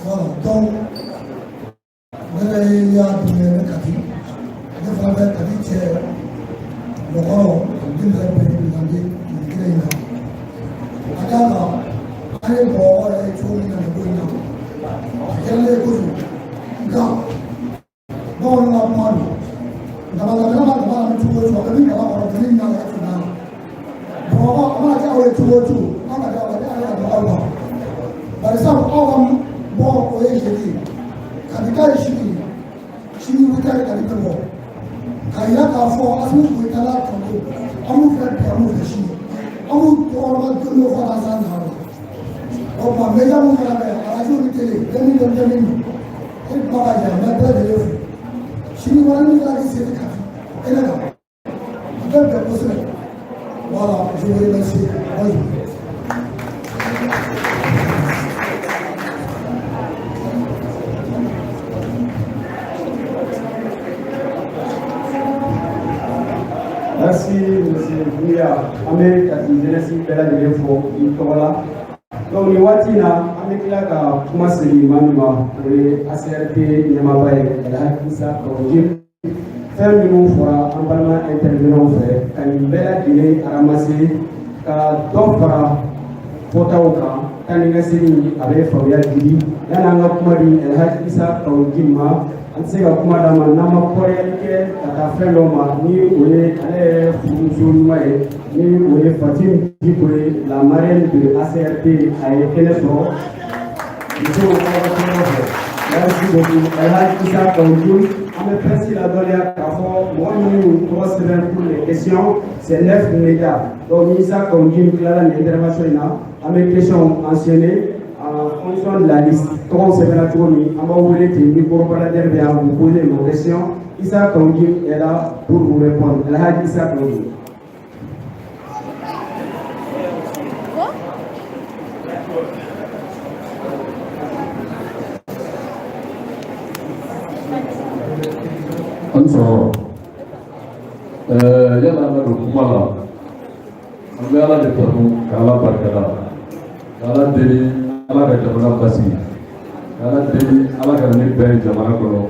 Voilà, donc ne yɛrɛ y'a dun ne Kati, ne fana bɛ Kati cɛ mɔgɔkɔrɔ ani denmisɛnnin bɛɛ représenté nin kɛnɛ in kan. Ka d'a kan, an ye mɔgɔ yɛrɛ ye cogo min na nin ko in na, a diyara ne ye kojugu. Nka bamananw ka kuma don, dabalabɛlɛ ma daba la cogo o cogo, a bɛ min daba kɔrɔ min na ka tɛmɛ a la. Bamakɔ, a mana kɛ aw ye cogo o cogo, an ka kɛ aw ka dɔgɔ aw ma. Bari sabu aw ka bɔ o ye jeudi ye, Kati ta ye sini ye, sini 8 heures Kati bɛ bɔ k'a yira k'a fɔ Assimi Goïta n'a tɔndenw, an b'u fɛ bi, an b'u fɛ sini, an b'u tɔgɔma don dɔ fo ka taa s'an dan la. O tuma média mun fana bɛ yan, arajo ni télé, bɛɛ min dɔn bɛɛ min e kuma ka jan, n bɛ bɛɛ lajɛlen fo. Sini wari min ka k'i seli Kati kɛnɛ kan, a bɛ bɛn kosɛbɛ. Voilà, je vous remercie. Bonjour. Merci, monsieur Doumbia. An bɛ Kati jeunesse bɛɛ lajɛlen fo i tɔgɔ la. Donc nin waati in na, an bɛ tila ka kuma segin maa min ma, o ye ACRT ɲɛmaaba ye, Elhaji Isa Kawuji. Fɛn minnu fɔra an balima intervenants fɛ, ka nin bɛɛ lajɛlen ramasser ka dɔ fara fɔtaw kan, taa ni ka segin a bɛ faamuya di. Yanni an ka kuma di Elhaji Isa Kawuji ma, an tɛ se ka kuma d'a ma n'an ma kɔrɔyali kɛ ka taa fɛn dɔ ma, ni o ye ale yɛrɛ furumuso ɲuman ye, ni o ye Fatim Diko ye, la marraine de ACRT. A ye kɛnɛ sɔrɔ, musow aw ka kɛnɛ fɛ. Merci beaucoup, Elhaji Isa Kawuji. An bɛ presse ladɔnniya k'a fɔ mɔgɔ minnu y'u tɔgɔ sɛbɛn pour les questions, c'est neuf médias. Donc ni Isa Kawuji tilala nin intervention in na, an bɛ questions enchaîner en fonction de la liste. Tɔgɔw sɛbɛnna cogo min, an b'aw wele ten, micro baladeur bɛ yan, vous posez vos questions. Issa Kaou Djim est là pour vous répondre. El Hadj Issa Kaou Djim. An sɔrɔ yanni an ka don kuma la, an bɛ Ala de tanu k'Ala barikada, k'Ala deli Ala ka jamana basigi, k'Ala deli Ala ka na ni bɛn ye jamana kɔnɔ,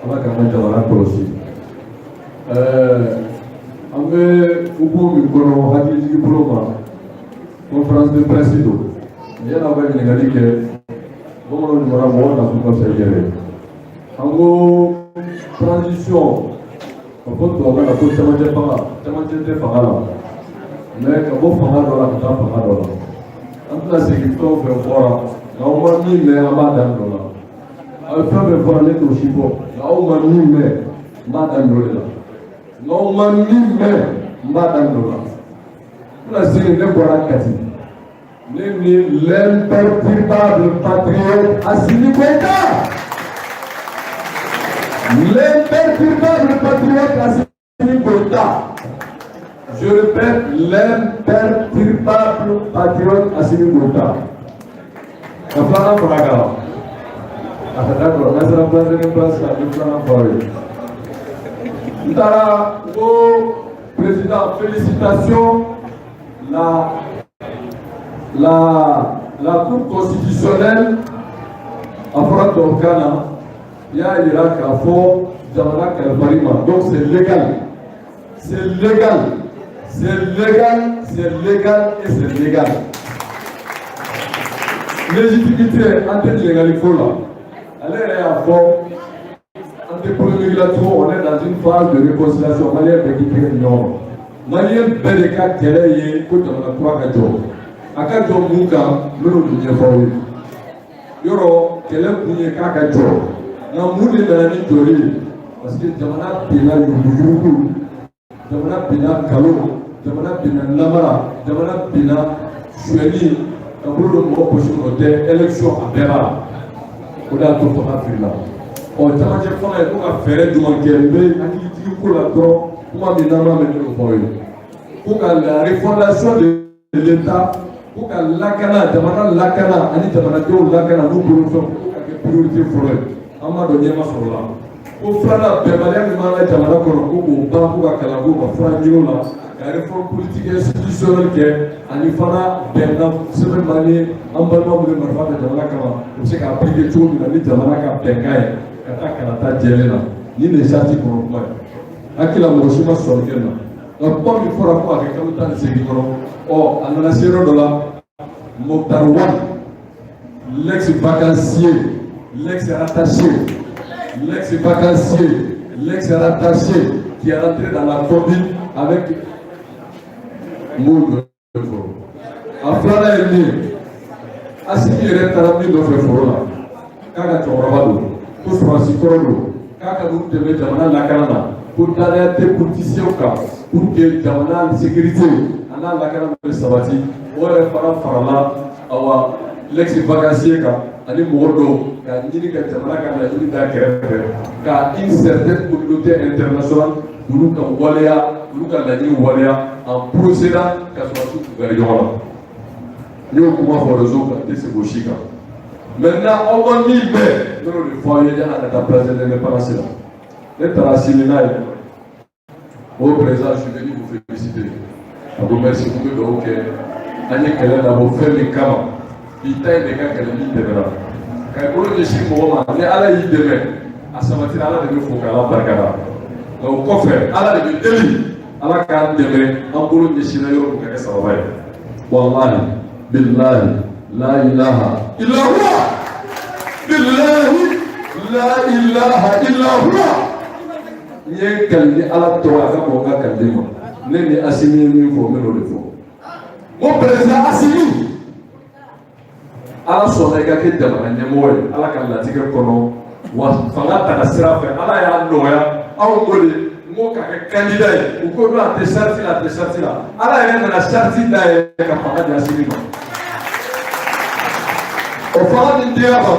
Ala k'an ka jamana kɔlɔsi. An bɛ hukumu min kɔnɔ, hakilijigin bolo ma, conférence de presse don. Yanni aw ka ɲininkali kɛ, bamananw ɲumanna, mɔgɔ nakun ka fisa i yɛrɛ ye. An ko transition, ka fɔ tubabukan na ko camancɛ fanga, camancɛ tɛ fanga la, mais ka bɔ fanga dɔ la ka taa fanga dɔ la. An tɛna segin fɛn o fɛn fɔra, nka aw ma min mɛn, an b'a daminɛ o la. Aw ye fɛn fɛn fɔra, ne t'o si fɔ, nka aw ma min mɛn, n b'a daminɛ o de la. Nka aw ma min mɛn, n b'a daminɛ o la. N bɛna segin, ne bɔra Kati, ne ni l'imperturbable patriote Assimi Goïta, l'imperturbable patriote Assimi Goïta, je répète, l'imperturbable patriote Assimi Goïta. Ka filanan fara kan, a d'accord, n'an sera place de place la, n bɛ filanan fɔ aw ye. N taara ko président, félicitations, la Cour constitutionnelle, a fɔra tubabukan na, y'a yira k'a fɔ jamana kalifali ma. Donc c'est légal, c'est légal, c'est légal, c'est légal et c'est légal. Légitimité, an tɛ ɲininkali ko la. Ale yɛrɛ y'a fɔ, an tɛ polémique la tugun, on est dans une phase de réconciliation. Malien bɛɛ k'i tɛgɛ di ɲɔgɔn ma. Malien bɛɛ de ka kɛlɛ ye ko jamana kura ka jɔ. A ka jɔ mun kan, n bɛn'o de ɲɛfɔ aw ye. Yɔrɔ kɛlɛ kun ye k'a ka jɔ, nka mun de nana ni jɔli ye? Parce que jamana binna yuruguyurugu, jamana binna nkalon, jamana binna namara, jamana binna suyɛni, ka bolo don mɔgɔ poche kɔnɔ tɛ élection, a bɛɛ b'a la. O de y'a to fanga filila. Ɔ, camancɛ fanga ye ko ka fɛɛrɛ jumɛn kɛ? N bɛ hakilitigi ko la dɔrɔn, kuma min n'an m'a mɛn, ne y'o fɔ aw ye. Ko ka la refondation de l'État, ko ka lakana, jamana lakana ani jamanadenw lakana n'u bolofɛnw, ko ka kɛ priorité fɔlɔ ye. An b'a dɔn ɲɛma sɔrɔ la. Ko filanan, bɛnbaliya min b'an ka jamana kɔnɔ, ko k'o ban, ko ka kalanko ka fura ɲini o la, ka réforme politique institutionnelle kɛ, ani fana bɛnkan sɛbɛn b'an ye, an balima minnu bɛ marifa ta jamana kama, u bɛ se ka appliquer cogo min na ni jamana ka bɛnkan ye, ka taa kalata jɛlen na. Nin de ye charte kɔnɔ kuma ye. Hakili la, mɔgɔ si ma sɔrɔ kɛ na, nka kuma min fɔra ko a kɛ kalo 18 kɔnɔ, ɔ, a nana se yɔrɔ dɔ la, Moctar Ouane, l'ex-vacancier, l'ex-rattaché, l'ex-vacancier, l'ex-rattaché, qui est rentré dans la commune avec n b'o jɔ fɔlɔ. A filanan ye min ye, Asimi yɛrɛ taara min nɔfɛ foro la, k'a ka cɛkɔrɔba don, ko sɔrɔdasi kɔrɔ don, k'a ka n'u dɛmɛ jamana lakana na, ko danaya tɛ politiciens kan pour que jamana sécurité a n'a lakana bɛ sabati. O yɛrɛ fana farala awa l'ex vacancier kan ani mɔgɔ dɔw ka ɲini ka jamana ka laɲini da kɛrɛfɛ, ka une certaine communauté internationale olu ka waleya, olu ka laɲini waleya en procédant ka sɔrɔdasiw k'u gari ɲɔgɔn na. N y'o kuma fɔ réseau kan, n tɛ segin o si kan. Maintenant, aw ma min mɛn, ne y'o de fɔ aw ye yanni a ka taa place de l'Indépendance la. Ne taara sini n'a ye o président, je suis venu vous féliciter. A ko merci, ko n bɛ dugawu kɛ. An ye kɛlɛ labɔ fɛn min kama, bi ta in de ka kɛlɛ min tɛmɛna ka i bolo ɲɛsin mɔgɔ ma, ni Ala y'i dɛmɛ, a sabatira, Ala de bɛ fo k'Ala barikada. Nka o kɔfɛ, Ala de bɛ deli, Ala k'an dɛmɛ, an bolo ɲɛsinna yɔrɔ min ka kɛ sababa ye. Walahi bilahi, la ilaha illa huwa, bilahi la ilaha illa huwa. N ye kali ni Ala tɔgɔ, a ka bɔ n ka kaliden ma. Ne ni Asimi ye min fɔ, n bɛ n'o de fɔ. N ko président Asimi, Ala sɔnna i ka kɛ jamana ɲɛmɔgɔ ye Ala ka latigɛ kɔnɔ, wa fanga ta ka sira fɛ, Ala y'a nɔgɔya anw ko de n ko ka kɛ candidat ye. U ko non, a tɛ charte la, a tɛ charte la. Ala yɛrɛ nana charte dayɛlɛ ka fanga di Asimi ma. O fanga min dira ma,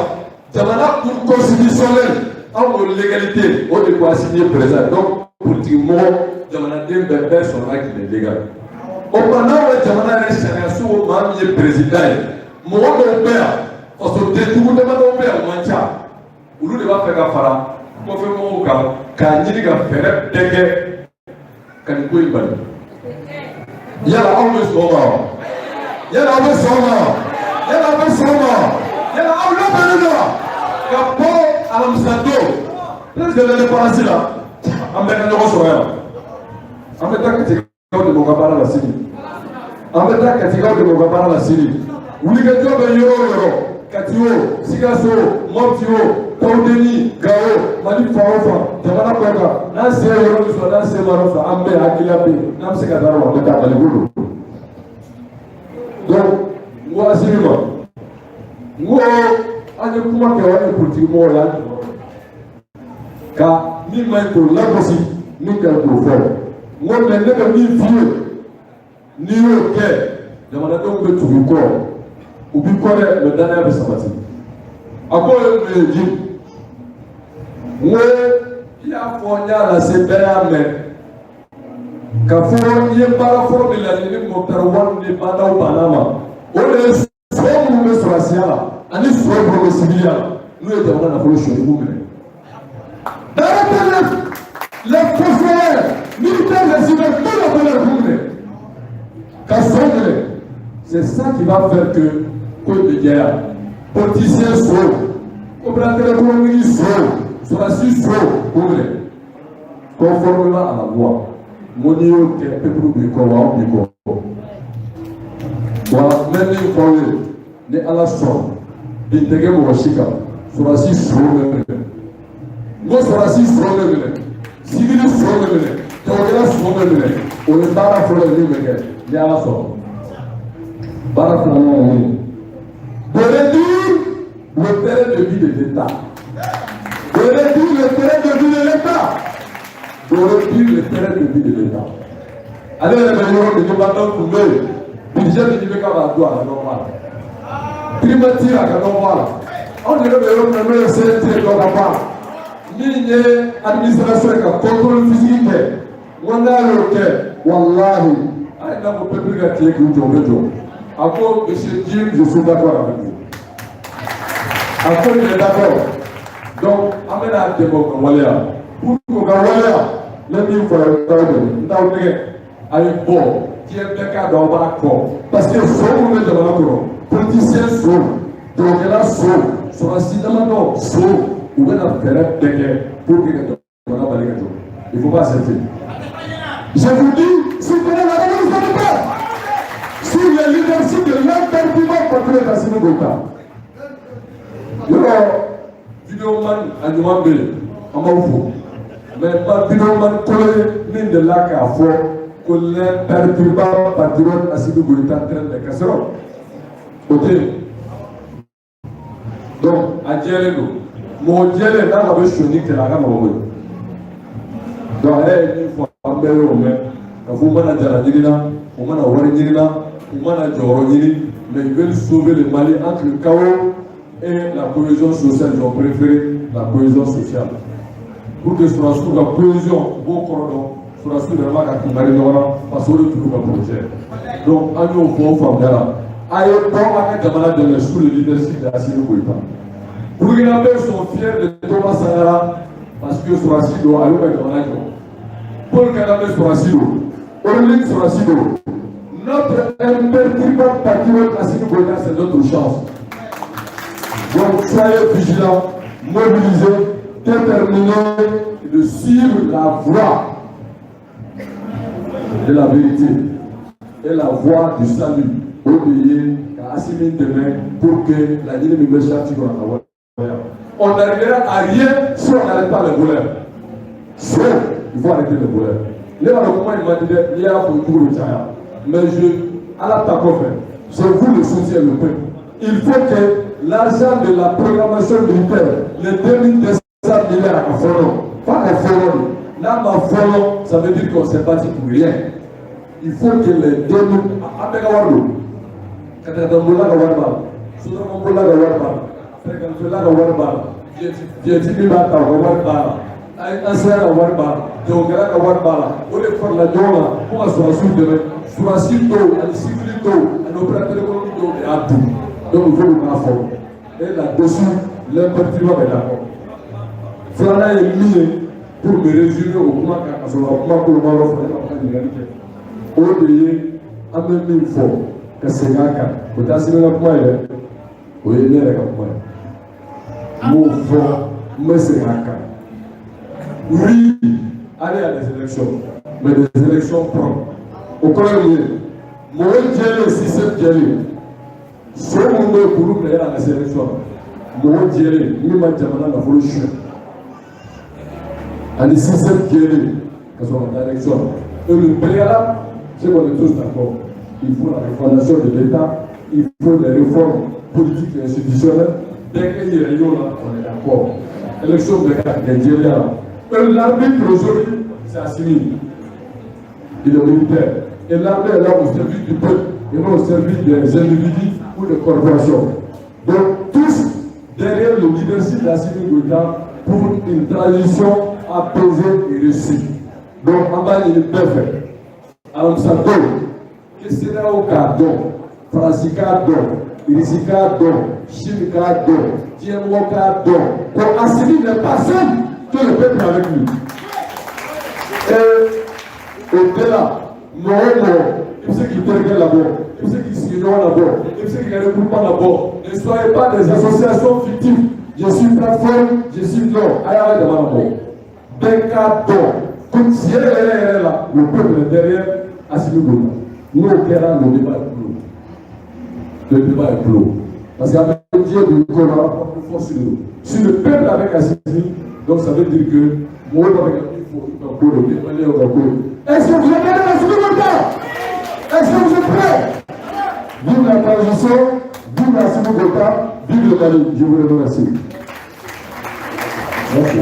jamana Cour constitutionnelle Anw ko légalité o de ko Assimi ye président. Donc politique mɔgɔ jamanaden bɛɛ sɔnna qu'il est légal. O tuma n'aw bɛ jamana yɛrɛ sariya so ko maa min ye président ye, mɔgɔ dɔw bɛ yan, fasoden jugu damadɔw bɛ yan, o man ca, olu de b'a fɛ ka fara kɔfɛ mɔgɔw kan k'a ɲini ka fɛɛrɛ bɛɛ kɛ ka nin ko in bali. Yala aw bɛ sɔn o ma wa? Yala aw bɛ sɔn o ma wa? Yala aw bɛ sɔn o ma wa? Yala aw labɛnnen don wa ka bɔ alamisa don place de l'Indépendance la, an bɛɛ ka ɲɔgɔn sɔrɔ yan? An bɛ taa Katikaw dɛmɛ u ka baara la sini. An bɛ taa Katikaw dɛmɛ u ka baara la sini. Wulikajɔ bɛ yɔrɔ o yɔrɔ, Kati o, Sikaso o, Mopti o, Tawudeni, Gawo, Mali fan o fan, jamana kɔ kan, n'an se ye yɔrɔ min sɔrɔ, n'an se ma yɔrɔ sɔrɔ, an bɛɛ hakilila bɛ yen, n'an bɛ se ka taa yɔrɔ an bɛ taa. Maliko don. Donc n ko Assimi ma, n ko an ye kuma kɛ, an ye politique mɔgɔw ye, an jɔyɔrɔ ka min man ɲi k'o lagosi, min ka ɲi k'o fɔ. N ko mais ne bɛ min f'i ye, n'i y'o kɛ, jamanadenw bɛ tugu i kɔ, u b'i kɔ dɛ, mais danaya bɛ sabati. A ko ye mun ye? Ji n ko i y'a fɔ, n y'a lase, bɛɛ y'a mɛn ka fɔ i ye baara fɔlɔ min laɲini ni Moctar Ouane ni Bah N'Daw banna ma, o de ye so minnu bɛ sɔrɔsiya la ani so minnu bɛ sibiliya la, n'u ye jamana nafolo sonyɛliw minɛ. D'arrêter les fonctionnaires militaires, les civils, tous les voleurs k'u minɛ ka so minɛ. C'est ça qui va faire que ko in bɛ jɛya. Politicien so, opérateur économique so, sɔrɔsi so, k'u minɛ conformément à la loi. N ko n'i y'o kɛ, peuple b'i kɔ wa, anw b'i kɔ wa. N bɛ min fɔ aw ye, ni Ala sɔnna, bin tɛ kɛ mɔgɔ si kan. Sɔrɔsi so bɛ minɛ, n ko sɔrɔsi so bɛ minɛ, civil so bɛ minɛ, jagokɛla so bɛ minɛ. O ye baara fɔlɔ ye min bɛ kɛ ni Ala sɔnna. Baara filanan ye min ye, de réduire le train de vie de l'État, de réduire le train de vie de l'État, de réduire le train de vie de l'État. Ale yɛrɛ bɛ yɔrɔ min, ni mandat tun bɛ yen, budget min bɛ k'a b'a don, a ka dɔ bɔ a la, primature, a ka dɔ bɔ a la. Anw yɛrɛ bɛ yɔrɔ min na, n'o ye CNT, dɔ ka bɔ a la, min ye administration ye ka contrôle physique kɛ. N ko n'a y'o kɛ, walahi, hali n'a ko peuple ka tile k'u jɔ, u bɛ jɔ. A ko: monsieur Djim, je suis d'accord avec vous. A ko il est d'accord. Donc an bɛna dɛmɛ o ka waleya. Pour que o ka waleya, ne min fɔ a ye, t'aw dɛmɛ, n t'aw nɛgɛ, a ye bɔ, diɲɛ bɛɛ k'a dɔn aw b'a kɔ, parce que so minnu bɛ jamana kɔnɔ, politicien so, jagokɛla so, sɔrɔsi damadɔ so, u bɛna fɛɛrɛ bɛɛ kɛ pour que ka jamana bali ka jɔ. Il faut pas accepter. Je vous dis, soutenez la révolution du peuple sur le leadership de l'imperturbable patriote Assimi Goïta. Yɔrɔ vidéoman a ɲuman bɛ yen, an b'aw fo, mais ma vidéoman kolo ye min delila k'a fɔ ko l'imperturbable patriote Assimi Goïta traîne les casseroles, o tɛ yen. Donc a jɛlen don, mɔgɔ jɛlen n'a ka bɛ sonyani kɛlɛ, a ka nɔgɔn koyi. Donc a yɛrɛ ye min fɔ, an bɛɛ y'o mɛn ka fɔ u mana jala ɲini na, u mana wari ɲini na, u mana jɔyɔrɔ ɲini, mais ils veulent sauver le Mali. Entre le chaos et la cohésion sociale, ils ont préféré la cohésion sociale. Pour que sɔrɔsiw ka cohésion, u b'o kɔrɔ dɔn, sɔrɔsiw yɛrɛ b'a ka kungari ɲɔgɔn na, parce que o de tun y'u ka projet. Donc an y'o fɔ, o faamuya la. A ye bɔ an ka jamana dɛmɛ sous le leadership de Assimi Goïta. Burkinabés sont fiers de Thomas Sankara parce que sɔrɔsi don, a y'u ka jamana jɔ. Paul Kagame sɔrɔsi don, Orlin sɔrɔsi don. Notre imperturbable patriote Assimi Goïta, c'est notre chance. Donc soyez vigilants, mobilisés, déterminés de suivre la voie de la vérité et la voie du salut. O de ye ka Assimi dɛmɛ pour que laɲini min bɛ charte kɔnɔ ka waleya. On n'arrivera à rien si on n'arrête pas les voleurs. So, il faut arrêter les voleurs. Ne b'a dɔn kuma in man di dɛ, n'i y'a fɔ jugu bɛ caya. Mais je, Ala ta kɔfɛ, c'est vous le soutien, le peuple. Il faut que l'argent de la programmation militaire, les 2200 milliards, a ka fɔlɔ, f'a ka fɔlɔ de. N'a ma fɔlɔ, ça veut dire qu'on s'est battu pour rien. Il faut que les 2000, an bɛɛ ka wari don. Katakatabolila ka wari b'a la, sotaramabolila ka wari b'a la, fɛrɛkɛnifɛla ka wari b'a la. Vieti min b'a ta, o ka wari b'a la, ANCA ka wari b'a la, jagokɛla ka wari b'a la, o de farala ɲɔgɔn kan ko ka sɔrɔdasiw dɛmɛ. Sɔrɔdasi dɔw ani civil dɔw ani opérateur économique dɔw de y'a dun. Donc il faut k'a fɔ et là-dessus l'impertinent est d'accord. Filanan ye min ye, pour me résumer o kuma kan ka sɔrɔ ka kuma koloma yɔrɔ fɔ, ne ka kuma ɲininkali kɛ, o de ye an bɛ min fɔ ka segin a kan, o tɛ Asimi ka kuma ye dɛ, o ye ne yɛrɛ ka kuma ye. N b'o fɔ, n bɛ segin a kan. Oui, aller à des élections, mais des élections propres. O kɔrɔ ye mun ye? Mɔgɔ jɛlen, système jɛlen, so minnu bɛ yen k'olu minɛ yanni a ka se élection na, mɔgɔ jɛlen min ma jamana nafolo suɲɛ ani système jɛlen ka sɔrɔ ka taa élection na. Et le préalable, c'est qu'on est tous d'accord, il faut la refondation de l'État, il faut des réformes politiques et institutionnelles. Bɛɛ kɛ yɛrɛ y'o la, on est d'accord. Élection bɛ ka kɛ jɛlenya la. Et l'arbitre aujourd'hui, c'est Assimi. Il est militaire et l'armée est là au service du peuple et non au service des individus ou des corporations. Donc tous derrière le leadership d'Assimi Goïta pour une transition apaisée et réussie. Donc an b'a ɲini bɛɛ fɛ, alamisa don, que CEDEAO k'a dɔn, Faransi k'a dɔn, Irisi k'a dɔn, Chine k'a dɔn, diɲɛmɔgɔ k'a dɔn ko Assimi n'est pas seul, que le peuple est avec lui. Et au-delà, mɔgɔ o mɔgɔ i bɛ se k'i terikɛ labɔ, i bɛ se k'i sigiɲɔgɔn labɔ, i bɛ se k'i ka regroupement labɔ, ne soyez pas des associations fictives. Je suis plateforme, je suis non, a y'a ka jama labɔ. Bɛɛ k'a dɔn ko tiɲɛ yɛrɛ yɛrɛ la, le peuple est derrière Assimi Goïta. N'o kɛra, le débat est clos. Le débat est clos. Parce qu'avec diɲɛ dugukolo la, rapport de force de don. Si le peuple avec Assimi, donc ça veut dire que mɔgɔw b'a fɛ ka min fɔ, i ka ko de o ye maliyɛnw ka ko ye. Est-ce que vous êtes prêts, Assimi Goïta? Est-ce que vous êtes prêts? Vive la transition, vive Assimi Goïta, vive le Mali. Je vous remercie. Merci.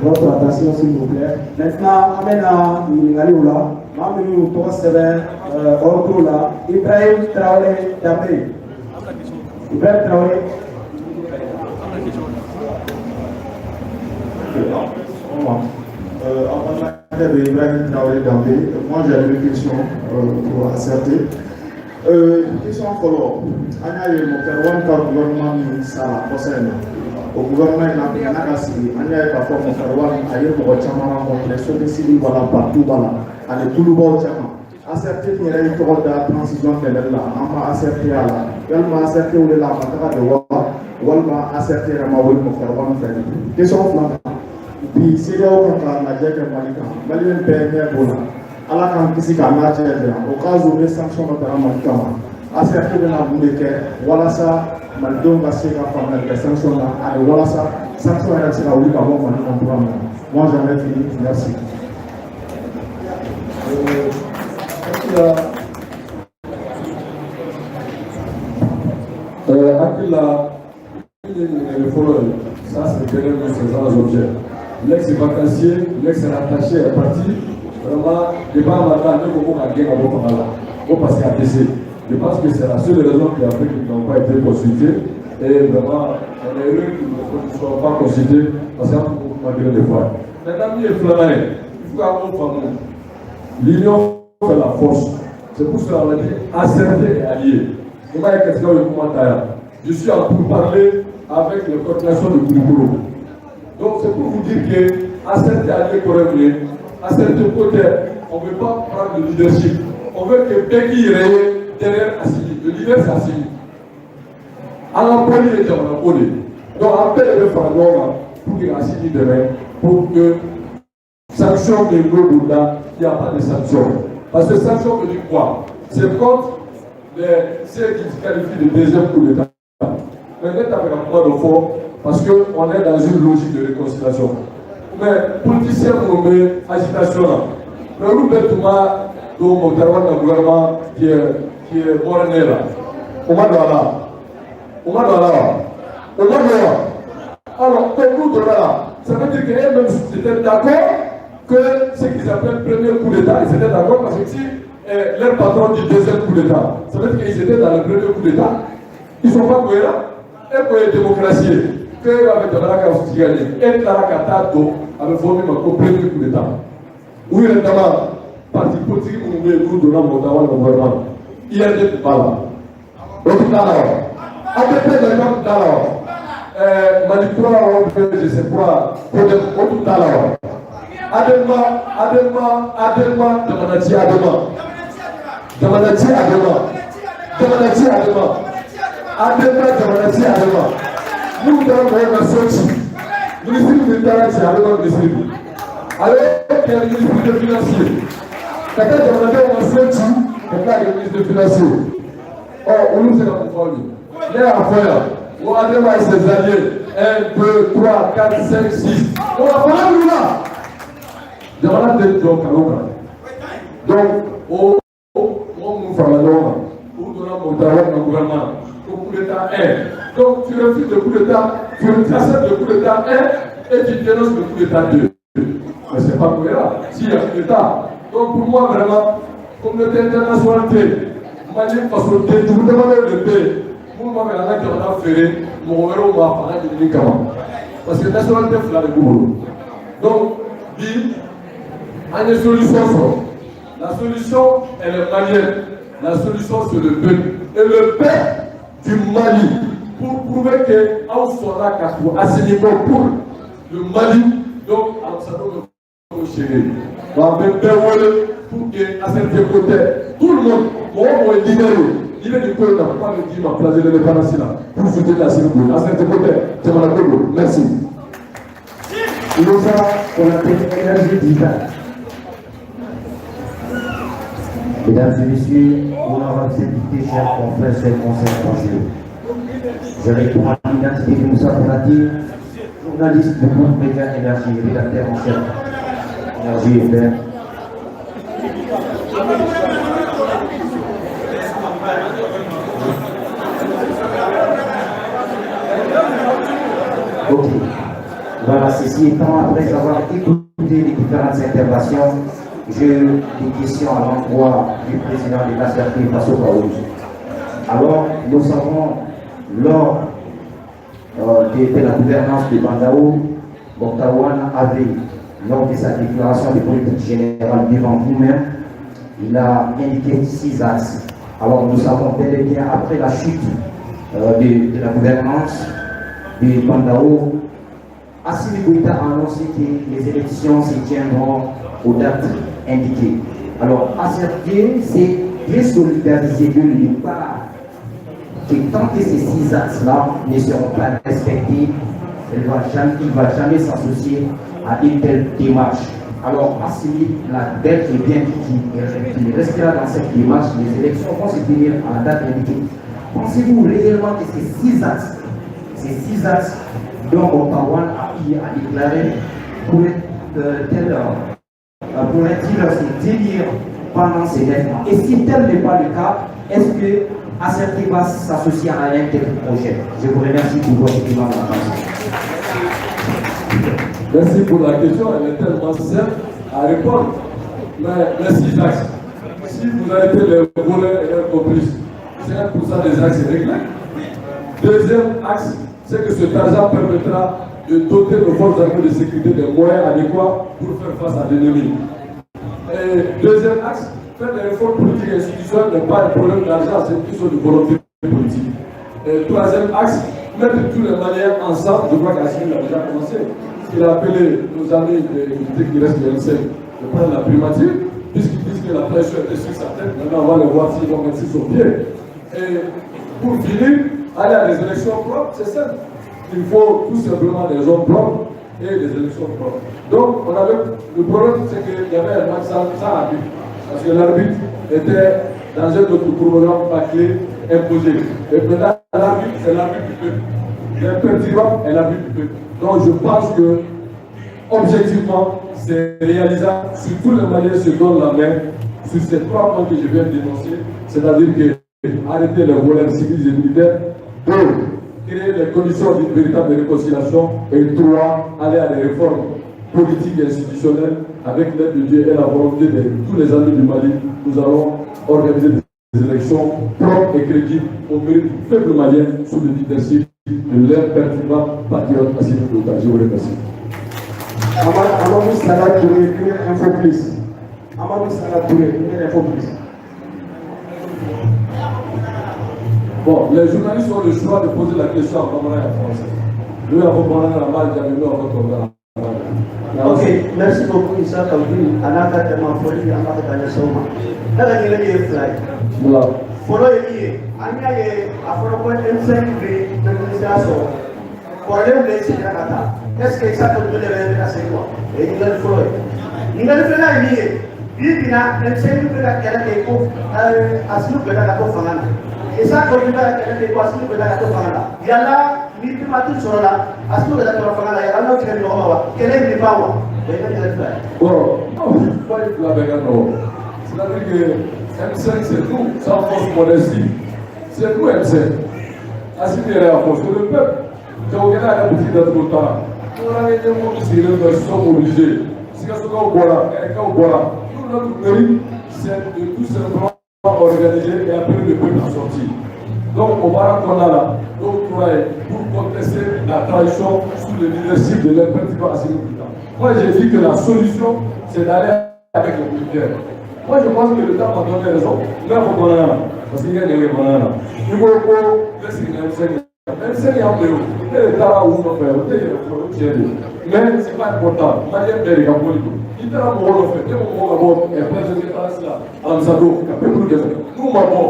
Votre attention, s'il vous plaît. Maintenant, an bɛna ɲininkaliw la. Maa minnu y'u tɔgɔ sɛbɛn ordre la, Ibrahim Traoré Danbé. Ibrahim Traoré. En de Ibrahim Traoré Danbé, moi j'ai une question pour ACRT. Question fɔlɔ, an y'a ye Moctar Ouane ka gouvernement min sara kɔsa in na, o gouvernement in na n'a ka sigi, an y'a ye k'a fɔ Moctar Ouane a ye mɔgɔ caman rencontré, société civile b'a la, parti b'a la, ani tulubaw caman. ACRT min yɛrɛ ye tɔgɔ da transition kɛlɛli la, an ma ACRT a la, walima ACRT welela a ma taga de wa, walima ACRT yɛrɛ ma wele Moctar Ouane fɛ. Question filanan, bi CEDEAO kan ka lajɛ kɛ Mali kan, maliyɛn bɛɛ ɲɛ b'o la. Ala k'an kisi k'a n'a cɛ janya, au cas où ni sanction dɔ taara Mali kama, ACRT bɛna mun de kɛ walasa malidenw ka se ka faamuyali kɛ sanction na, ani walasa sanction yɛrɛ bɛ se ka wuli ka bɔ Mali kan cogoya min na? Moi, j'en ai fini, merci. Hakili la, min ye ɲininkali fɔlɔ ye, ça c'est derrière nous, c'est sans objet. L'ex-vacancier, l'ex-rattaché est parti. Vraiment, depuis un matin, ne ko ko ka gɛn ka bɔ fanga la ko parce qu'il a dɛsɛ. Je pense que c'est la seule raison qui a fait qu'ils n'ont pas été consultés. Et vraiment, on est heureux qu'ils ne soient pas consultés parce qu'an tun kuma kelen de fɔ a ye. Maintenant, min ye filanan ye, il faut k'an k'o faamu. L'union fait la force. C'est pour cela qu'on a dit ACRT et alliés. I m'a ye Kɛtikaw ye kuma ta yan. Je suis en pourparlers avec les coordinations de Koulikoro. Donc c'est pour vous dire que ACRT alliés kɔrɔ ye mun ye? ACRT ko tɛ, on ne veut pas prendre le leadership. On veut que bɛɛ k'i yɛrɛ ye derrière Assimi. Le leader, c'est Assimi. An ka bɔli ye jamana ko de ye. Donc an bɛɛ de bɛ fara ɲɔgɔn kan pour que Assimi dɛmɛ, pour que sanction de n'o la, il n'y a pas de sanction. Parce que sanction veut dire quoi? C'est contre ceux qui se qualifient de deuxième coup d'État. Mais ne t'a fait kuma dɔ fɔ parce qu'on est dans une logique de réconciliation. Mais politiciens minnu bɛ agitation na, mais olu bɛɛ tun b'a don Moctar Ouane ka gouvernement qui est mort-né là. O ma don a la. O ma don a la wa? O ma don wa? Alors, comme nous donna là, ça veut dire qu'eux-mêmes étaient d'accord que ce qu'ils appellent premier coup d'État, ils étaient d'accord parce que si leur patron dit deuxième coup d'État, ça veut dire qu'ils étaient dans le premier coup d'État. Ils ne sont pas cohérents. Et pour la démocratie. Ko e b'a fɛ jamana ka sigi ka ɲɛ, e tilara ka taa don a bɛ fɔ min ma ko premier coup d'état. U yɛrɛ dama parti politique minnu bɛ yen n'u donna Moctar Ouane gouvernement na, IRD tun b'a la, o tun t'a la wa? APP Maliba tun t'a la wa? Mali kura o bɛ je sais quoi, CODEM o tun t'a la wa? ADEMA, ADEMA, ADEMA, jamana ci ADEMA, jamana ci ADEMA, jamana ci ADEMA, ADEMA, jamana ci ADEMA. N'u taara mɔgɔw ka so ci, minisiri min taara ci ADEMA minisiri don, ale kɛra ministre de finance ye, ka taa jamanadenw ka so ci, ka tila kɛ ministre de finance ye. Ɔ, olu bɛ se ka mun fɔ aw ye? Ne y'a fɔ yan ko ADEMA et ses alliés, 1, 2, 3, 4, 5, 6, o la fanga b'u la. Jamana tɛ jɔ kalo kan. Donc o mɔgɔ minnu farala ɲɔgɔn kan, u donna Moctar Ouane ka gouvernement ko coup d'état 1. Donc tu refuses le coup d'état, tu acceptes le coup d'état 1 et tu dénonces le coup d'état 2. Mais c'est pas cohérent s'il y a coup d'état. Donc pour moi, vraiment, communauté internationale tɛ Mali fasoden jugu damadɔ de bɛ yen minnu b'a fɛ k'an ka jamana feere mɔgɔ wɛrɛw ma fanga ɲinini kama, parce que nationalité fila de b'u bolo. Donc bi, an ye solution sɔrɔ. La solution, elle est malienne. La solution, c'est le peuple et le peuple du Mali, pour prouver que aw sɔnna ka tugu Assimi kɔ pour le Mali. Donc alamisadon bɛ fɔ seere. Donc an bɛ bɛɛ wele pour que ACRT ko tɛ, tout le monde, mɔgɔ o mɔgɔ ye leader ye, n'i bɛ nin ko in na, kuma bɛ d'i ma place de l'Indépendance la pour soutenir Assimi Goïta. ACRT ko tɛ, jamana ko don. Merci. Moussa Konaté, Énergie Digitale. Mesdames et messieurs, honorables invités, chers confrères, chers conseillers, bonjour. Je réponds à l'identité de Moussa Konaté, journaliste du groupe Média Énergie, rédacteur en chef Énergie FM. Ok. Voilà, ceci étant, après avoir écouté les différentes interventions, j'ai des questions à l'endroit du président de l'ACRT Faso Kaouz. Alors, nous savons, lors de la gouvernance de Bah N'Daw, Moctar Ouane avait, lors de sa déclaration de politique générale devant vous-même, il a indiqué 6 axes. Alors, nous savons bel et bien, après la chute de la gouvernance de Bah N'Daw, Assimi Goïta a annoncé que les élections se tiendront aux dates indiquées. Alors, ACRT s'est désolidarisé de le départ, que tant que ces 6 axes-là ne seront pas respectés, il ne va jamais s'associer à une telle démarche. Alors, Assimi l'a bel et bien dit qu'il restera dans cette démarche, les élections vont se tenir à la date indiquée. Pensez-vous réellement que ces 6 axes, ces 6 axes dont Moctar Ouane a déclaré, pourrait-il se tenir pendant ces 9 mois? Et si tel n'est pas le cas, est-ce que ACRT va s'associer à un tel projet? Je vous remercie pour votre aimable attention. Merci pour la question, elle est tellement simple à répondre. Mais les 6 axes, si vous arrêtez les voleurs et leurs complices, 50% des axes est réglé. Deuxième axe, c'est que cet argent permettra de doter nos forces armées de sécurité des moyens adéquats pour faire face à l'ennemi. Et deuxième axe, faire des réformes politiques et institutionnelles n'est pas un problème d'argent, c'est une question de volonté politique. Et troisième axe, mettre tous les Maliens ensemble, je crois qu'Assimi l'a déjà commencé. Il a appelé nos amis des qui restent de M5 de prendre la primature, puisqu'ils disent que la pression était sur sa tête. Maintenant, on va le voir s'ils vont mettre sur son pied. Et pour finir, aller à des élections propres, c'est simple. Il faut tout simplement des hommes propres et des élections propres. Donc, on avait, le problème, c'est qu'il y avait un match sans arbitre. Parce que l'arbitre était dans un autre programme bâclé, imposé. Et maintenant, l'arbitre, c'est l'arbitre du peuple. L'imperturbable est l'arbitre du peuple. Donc, je pense que, objectivement, c'est réalisable si tous les Maliens se donnent la main sur ces 3 points que je viens de dénoncer, c'est-à-dire que arrêter les voleurs civils et militaires, 2, créer les conditions d'une véritable réconciliation, et 3, aller à des réformes politiques et institutionnelles avec l'aide de Dieu et la volonté de tous les amis du Mali. Nous allons organiser des élections propres et crédibles au mérite du peuple malien sous le leadership de l'impertinent patriote Assimi Goïta. Je vous remercie. Amadou Salah Touré, Info Plus. Amadou Salah Touré, Info Plus. Bon, les journalistes ont le choix de poser la question en bamanan et en français. Nous avons bamanan la balle, nous avons tubabukan. Ok, merci beaucoup Issa Kaou Djim. A n'a ka jama foli an b'a ka taa ɲɛsin o ma. Ne ka ɲininkali ye fila ye. Voilà. Fɔlɔ ye min ye, an y'a ye a fɔra ko M5 bɛ minisiriya sɔrɔ. Kɔrɔlenw de seginna ka taa. Est ce que Issa Kaou Djim de bɛ ka segin wa? O ye ɲininkali fɔlɔ ye. Ɲininkali filanan ye min ye, bi bi na M5 bɛ ka kɛlɛ kɛ ko Assimi Goïta ka to fanga na. Issa Kaou Djim bɛ ka kɛlɛ kɛ ko Assimi Goïta ka to fanga na. Yala ni primature sɔrɔ la, Assimi Goïta tora fanga la, yala n'aw tigɛ ɲɔgɔn ma wa? Kɛlɛ in bɛ ban wa? O ye ne ɲininkali fila ye. Bon, pas une fila bɛɛ ka nɔgɔn. C'est-à-dire que M5, c'est nous, sans fausse modestie. C'est nous M5. Assimi yɛrɛ y'a fɔ, c'est le peuple. Jagokɛla yɛrɛ butigi datugu o taara. An ka ɲɛmɔgɔ min sigilen don, ils sont mobilisés. Sikasokaw bɔra, Kayikaw bɔra. Nous, notre mérite, c'est de tout simplement organiser et appeler le peuple à sortir. Donc, au baara kɔnɔna la, dɔw tora yen pour contester la transition sous le leadership de l'impertinent Assimi Goïta. Moi, j'ai dit que la solution, c'est d'aller avec les militaires. Moi, je pense que le temps m'a donné raison. Ne b'a fɔ bamanankan na, parce que i ka ɲɛ bɛ bamanankan na. I ko ko ne sigira M5 na. M5 y'anw de ye o. Ne de taara u nɔfɛ, o tɛ yɛrɛ fɔ, o tiɲɛ de ye. Mais c'est pas important. Malien bɛɛ de ka bɔli don. I taara mɔgɔ nɔfɛ, ne ko mɔgɔ ka bɔ place de l'Indépendance la alamisa don ka peuple dɛmɛ. N'u ma bɔ,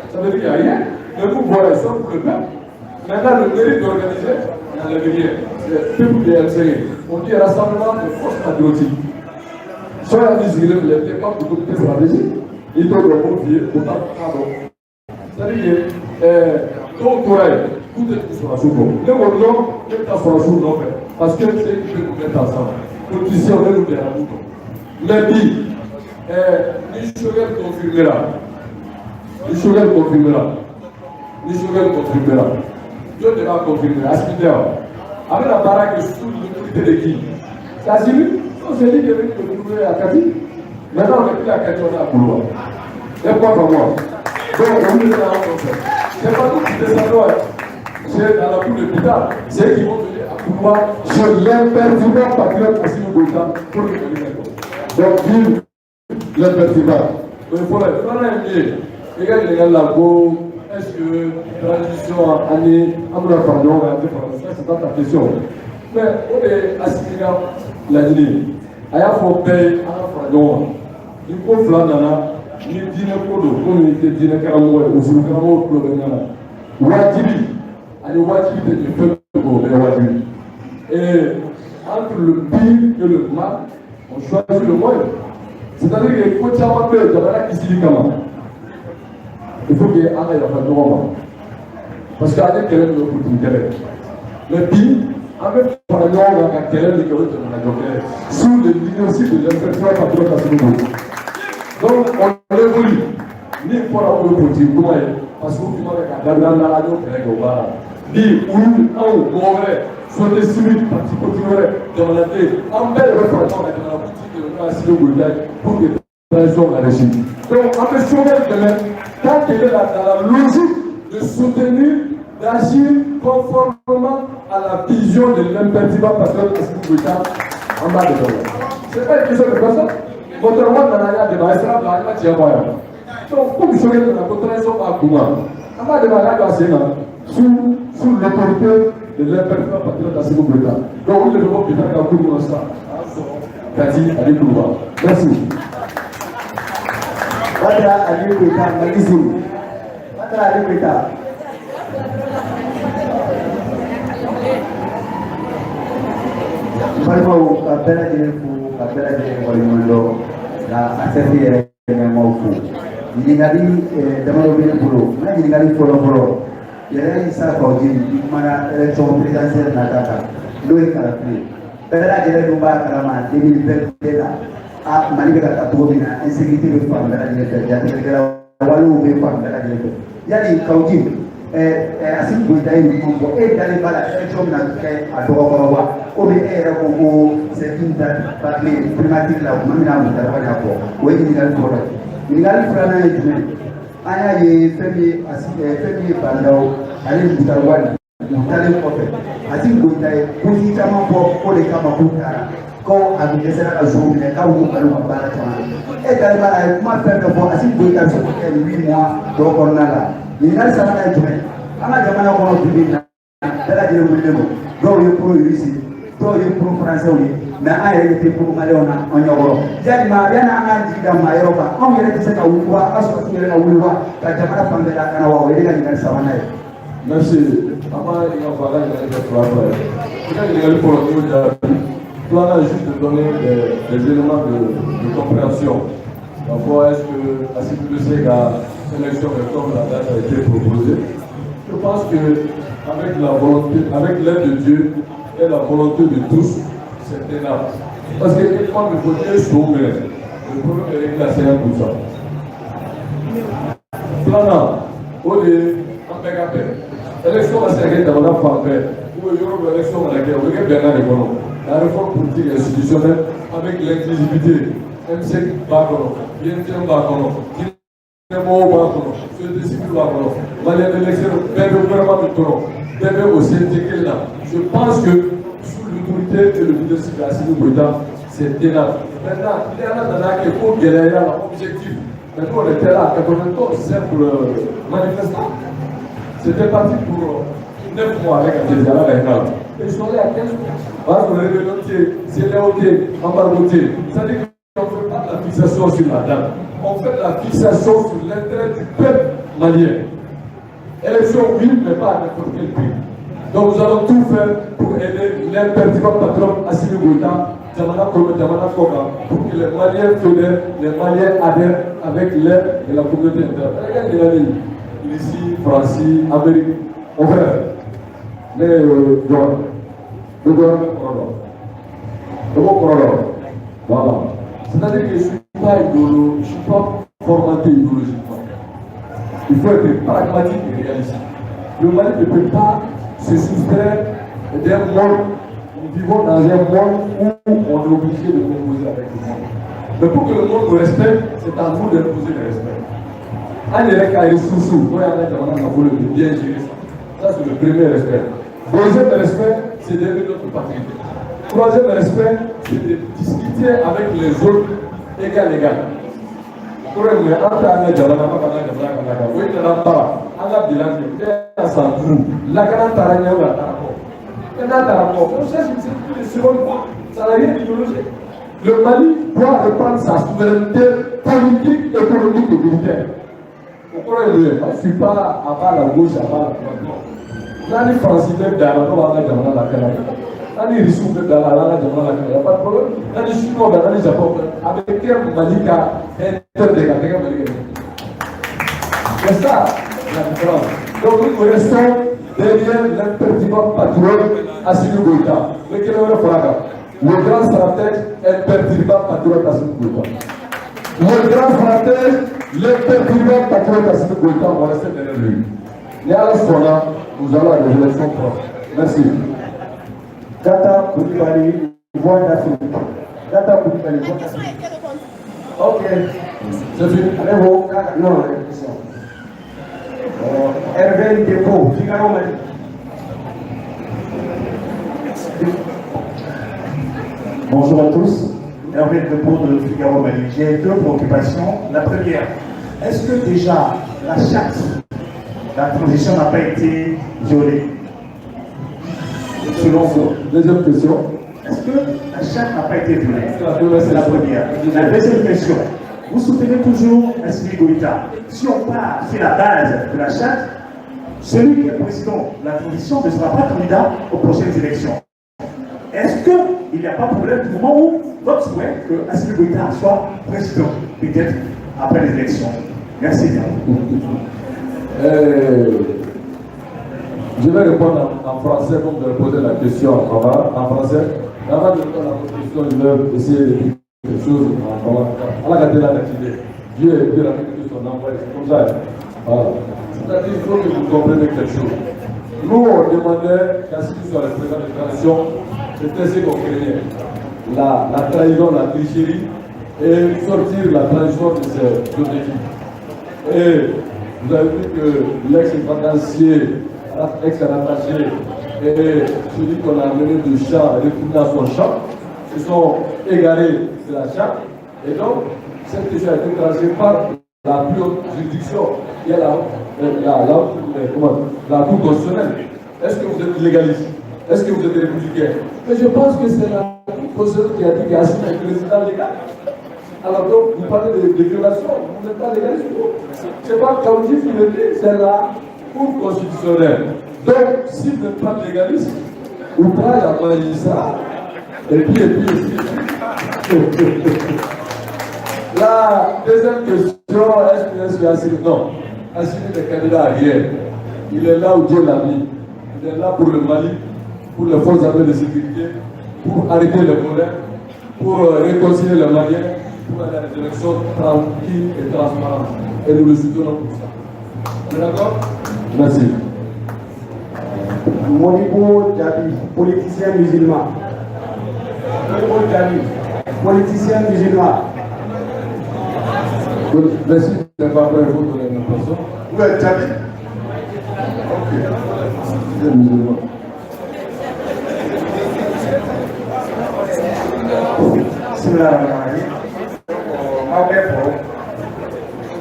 ça veut dire qu'il y a rien. Mais vous bɔra, ils sont pour le peuple. Maintenant, le mérite d'organiser, on n'enlève rien. C'est le peuple de M5. On dit rassemblement de forces patriotiques. Soit il sigilen filɛ, tɛ pas du comité stratégique. I t'o dɔn ko f'i ye, o t'a dɔn. C'est-à-dire que dɔw tora yen k'u tɛ tugu sɔrɔdasiw kɔ. Ne ko non, ne bɛ taa sɔrɔdasiw nɔfɛ parce que c'est eux qui peuvent nous mettre ensemble. Politiciens, ne n'u bɛnna mun kɔ. Mais bi, ni Choguel confirmera, ni Choguel confirmera, ni Choguel confirmera, jɔn de b'a confirmer? Assimi tɛ wa? A bɛna baara kɛ sous l'autorité de qui? C'est Assimi. Non, c'est lui qui est venu me trouver à Kati. Maintenant, on n'est plus à Kati, on est à Koulouba. Et quoi comme moi? Donc, on est là, on fait. C'est pas nous qui descendons, hein. C'est dans la cour de l'hôpital. C'est eux qui vont venir à Koulouba sur l'impertinent patriote Assimi Goïta pour le venir. Donc, vive l'impertinent. Donc, il faut la filanan ye min ye, i ka ɲininkali la ko est-ce que transition ani an bɛna fara ɲɔgɔn kan, an tɛ fara, ça c'est pas ta question. Mais o de ye Assimi ka laɲini ye. A y'a fɔ bɛɛ ye an ka fara ɲɔgɔn kan. Ni ko fila nana, ni diinɛ ko don, komi i tɛ diinɛ karamɔgɔ ye, usulu karamɔgɔw tulo bɛ ɲɔgɔn na. Wajibi ani wajibi tɛ nin fɛn o bɛɛ ye wajibi. Et entre le pire et le mal, on choisit le moindre. C'est-à-dire que ko caman bɛ yen jamana kisili kama, il faut que an ka yafa ɲɔgɔn ma. Parce que an ye kɛlɛ min kɛ, politique kɛlɛ. Mais bi, an bɛ fara ɲɔgɔn kan ka kɛlɛ min kɛ, o ye jamana jɔ kɛlɛ ye. Sous le leadership de l'impertinent patriote Assimi Goïta. Donc on évolue. Min fɔra o ye politique kuma ye, parce que u tun b'a fɛ ka dabila an na, an y'o kɛlɛ kɛ o baara. Bi olu, anw, mɔgɔ wɛrɛ, société civile, parti politique wɛrɛ, jamanaden, an bɛɛ de bɛ fara ɲɔgɔn kan jamana kuntigi de n'o ye Assimi Goïta ye pour que transition ka réussir. Donc an bɛ Choguel dɛmɛ tant qu'il est là dans la logique de soutenir, d'agir conformément à la vision de l'impertinent patriote Assimi Goïta, an b'a dɛmɛ o la. C'est pas une question de personne. Moteur wa nana, an y'a dɛmɛ, a ye sira bila, an ma tiɲɛ fɔ a ye. Donc komi Choguel nana ko transition b'a kun kan, an b'a dɛmɛ a k'a don a sen kan sous l'autorité de l'impertinent patriote Assimi Goïta. Donc olu de bɛ bɔ bi ka cour kɔnɔ sisan, a y'a sɔrɔ Kati ani Koulouba. Merci. Badara Ali Goïta, Malisim. Badara Ali Goïta. N balimaw, ka bɛɛ lajɛlen fo, ka bɛɛ lajɛlen waleɲuman dɔn, ka ACRT yɛrɛ ɲɛmaaw fo. Ɲininkali damadɔ bɛ ne bolo. N ka ɲininkali fɔlɔ fɔlɔ yɛrɛ, Issa Kaou Djim, i kumana élection présidentielle nata kan, n'o ye kalafili ye. Bɛɛ lajɛlen dun b'a kalama 2022 la, a Mali bɛ ka taa cogo min na, insécurité bɛ fan bɛɛ lajɛlen fɛ, jatigɛlikɛla walew bɛ fan bɛɛ lajɛlen fɛ. Yali Kaou Djim, Assimi Goïta ye nin kuma fɔ, e dalen b'a la élection bɛna kɛ a dɔgɔkɔrɔ wa? Komi e yɛrɛ ko ko c'est une date bâclée primature la, tuma min na Mutara y'a fɔ, o ye ɲininkali fɔlɔ ye. Ɲininkali filanan ye jumɛn ye? An y'a ye fɛn min ye fɛn min ye Bah N'Daw ale ni Moctar Ouane U taalen kɔfɛ, Assimi Goïta ye kusi caman fɔ o de kama k'u taara ko a tun dɛsɛra ka zow minɛ k'a y'u bali u ka baara caman na. E dalen b'a la, a ye kuma fɛn fɛn fɔ, Assimi Goïta bɛ se k'o kɛ nin 8 mois tɔ kɔnɔna la? Ɲininkali sabanan ye jumɛn ye? An ka jamana kɔnɔ bi bi in na, bɛɛ lajɛlen wulilen don. Dɔw ye pro russe, dɔw ye pro français ye, mais an yɛrɛ tɛ pro maliyɛnw na an ɲɛkɔrɔ. Yalima yanni an k'an jigi da maa yɔrɔ kan, anw yɛrɛ tɛ se ka wuli wa? An ka sɔrɔsiw yɛrɛ ka wuli wa ka jamana fan bɛɛ lakana wa? O ye ne ka ɲininkali sabanan ye. Merci. An b'a i ka fɔ a ka ɲininkali kɛ fila fila ye. I ka ɲininkali fɔlɔ, n y'o jaabi. Filanan, juste de donner des éléments de compréhension. D'abord, est-ce que Assimi bɛ se ka élection kɛ comme la date a été proposée? Je pense que avec la volonté, avec l'aide de Dieu et la volonté de tous, c'est tenable. Parce que comme il faut dire sommet, le problème est réglé à 50%. Filanan, o de ye an bɛɛ ka bɛn. Élection ka se ka kɛ jamana fan bɛɛ, ou bien yɔrɔ dɔ élection kana kɛ, o bɛ kɛ bɛnkan de kɔnɔ. La réforme politique institutionnelle avec l'inclusivité, M5 b'a kɔnɔ, UNTM b'a kɔnɔ, diinɛmɔgɔw b'a kɔnɔ, société civile b'a kɔnɔ, malien de l'extérieur bɛɛ bɛ gouvernement min kɔnɔ, bɛɛ bɛ o CNT kelen na. Je pense que sous l'autorité et le leadership d'Assimi Goïta, c'est tenable. Maintenant, ni Ala nana kɛ ko gɛlɛya la, objectif. Mais nous, on était là à 94 simples manifestants. C'était parti pour 9 mois avec ATT, Ala ka hinɛ la. Et ils sont allés à 15 mois. Parce que rébellion tɛ yen, CEDEAO tɛ yen, embargo tɛ yen. C'est-à-dire qu'on ne fait pas de la fixation sur la date. On fait de la fixation sur l'intérêt du peuple malien. Élection, oui, mais pas à n'importe quel prix. Donc nous allons tout faire pour aider l'impertinent patron Assimi Goïta, jamana kɔnɔ, jamana kɔkan, pour que les Maliens fédèrent, les Maliens adhèrent avec l'aide de la communauté internationale. Regarde, ici, France, Amérique, mon frère, ne ye jɔn, ne bɔra ne kɔrɔ dɔn, ne b'o kɔrɔ dɔn, voilà. C'est-à-dire que je suis pas idéolo, je suis pas formaté idéologiquement. Il faut être pragmatique et réaliste. Le Mali ne peut pas se soustraire d'un monde. Nous vivons dans un monde où on est obligé de composer avec le monde. Mais pour que le monde nous respecte, c'est à nous d'imposer le respect. An yɛrɛ ka ressources, n'o y'an ka jamana nafolo de bien gérer ça. Ça, c'est le premier respect. Deuxième respect, c'est d'aimer notre patrie. Troisième respect, c'est de discuter avec les autres égal égal. Kɔrɔ ye mun ye? An tɛ an ka jamana ma k'an ka jamana ka lakana. O ye nana baara, an ka bilan kɛ, e y'a san 5, lakana taara ɲɛ ou a taara kɔ? Et n'a taara kɔ, on cherche une seconde fois, ça n'a rien d'idéologique. Le Mali doit reprendre sa souveraineté politique, économique et militaire. O kɔrɔ ye mun ye? Je suis pas à bas la gauche, à bas la droite, non. N'a ni Faransi bɛ bɛn a la, n'o b'an ka jamana lakana. N'a ni Russiw bɛ bɛn a la, a b'an ka jamana lakana, y a pas de problème. N'a ni Chinois bɛ, n'a ni Japon bɛ, a bɛ kɛ Mali ka intérêt de ka kɛ Mali ka. C'est ça la différence. Donc nous restons derrière l'impertinent patriote Assimi Goïta. Mais quel est le fara? Le grand stratège, impertinent patriote Assimi Goïta. Le grand stratège, l'impertinent patriote Assimi Goïta, on va rester derrière lui. Et à ce moment-là, nous allons à des élections propres. Merci. Gata Koulibaly, Voix d'Afrique. Gata Koulibaly, Voix d'Afrique. Ok. C'est fini. Allez, vous. Non, question. Hervé Depot, Figaro Mali. Bonjour à tous. Hervé Depot de Figaro Mali. J'ai deux préoccupations. La première, est-ce que déjà la charte, la transition n'a pas été violée? Selon vous. Deuxième question. Est-ce que la charte n'a pas été violée? C'est la première. La deuxième question. Vous soutenez toujours Assimi Goïta. Si on part sur la base de la charte, celui qui est président de la transition ne sera pas candidat aux prochaines élections. Est-ce qu'il n'y a pas de problème du moment où votre souhait que Assimi Goïta soit président, peut-être après les élections? Merci bien. Je vais répondre en français comme vous avez posé la question en français. Avant de répondre à votre question, je vais essayer de dire quelque chose en ala ka teli la Dieu est Dieu avec tout son envoyé, c'est comme ça. Voilà. C'est-à-dire qu'il faut que vous compreniez quelque chose. Nous, on demandait qu'Assimi soit le président de transition, c'était ce qu'on craignait. La trahison, la tricherie, et sortir la transition de ses objectifs. Et vous avez vu que l'ex-vacancier ex-rattaché et celui qu'on a amené du champ, retourné à son champ, se sont égarés de la charte. Et donc, cette question a été tranchée par la plus haute juridiction, qui est la Cour constitutionnelle. Est-ce que vous êtes légaliste? Est-ce que vous êtes républicain? Mais je pense que c'est la Cour constitutionnelle qui a dit qu'Assimi est président légal. Alors donc, vous parlez de violation, vous n'êtes pas légaliste. Ce n'est pas Kaou Djim qui le dit, c'est la Cour constitutionnelle. Donc, si vous n'êtes pas légaliste, outrage à magistrat, et puis. La deuxième question, est-ce que Assimi? Non. Assimi n'est candidat à rien. Il est là où Dieu l'a mis. Il est là pour le Mali, pour les forces armées de sécurité, pour arrêter les voleurs, pour réconcilier les Maliens, pour aller à des élections tranquilles et transparentes. Et nous le soutenons pour ça. On est d'accord? Merci. Modibo Diaby, politicien musulman. Modibo Diaby, politicien musulman. Merci de ne pas prêt, il faut donner une personne. Oui, Diaby. Ok. C'est musulman. Bismillahirrahmanirrahim. Aw bɛ fo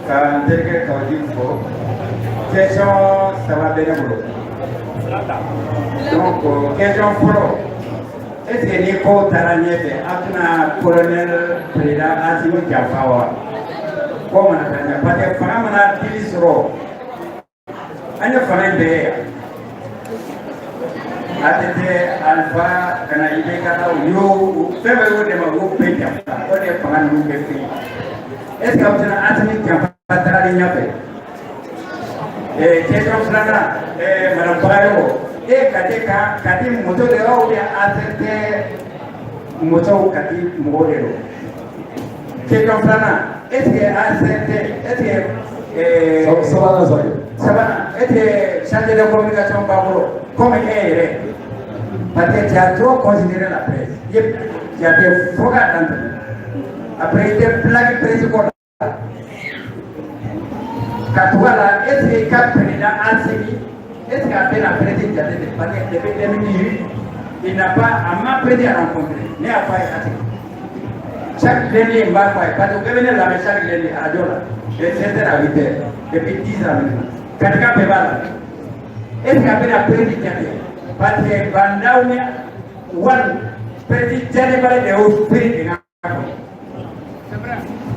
ka n terikɛ Kaou Djim fo. Question saba bɛ ne bolo. Donc question fɔlɔ, est ce que ni kow taara ɲɛfɛ aw tɛna colonel président Assimi janfa wa? Ko mana taa ɲɛ parce que fanga mana dili sɔrɔ, an ye fanga in bɛɛ ye yan. ATT, Alpha, ka na IBK la, u y'o fɛn bɛɛ y'o dɛmɛ, u y'o bɛɛ janfa. O de ye fanga ninnu bɛɛ fɛ yen. Est ce que aw tɛna Assimi janfa tagalen ɲɛfɛ? Question filanan, madame Bagayogo, e Kati ka Kati moto de wa ou bien ACT motow Kati mɔgɔw de don? Question filanan, est ce que ACT, est ce que sabanan sa kɛ. Sabanan, est ce que chargé de communication b'a bolo comme e yɛrɛ? Parce que tu as trop considéré la presse. Tu as été fo ka dan tɛmɛ. Après i tɛ plaque presse ko la. Ka tugu a la, est ce que i ka président Assimi, est ce que a bɛna président jate de? Parce que depuis 2018, il n'a pas, a ma président rencontré. Ne y'a fɔ a ye ka segin. Chaque lundi n b'a fɔ a ye parce que u bɛɛ bɛ ne lamɛn chaque lundi radio la de 7h à 8h depuis 10 ans maintenant. Katika bɛɛ b'a la. Est ce que a bɛna président jate? Parce que Bandaw ni wari président jatebali de y'o feere dingɛ kɔnɔ.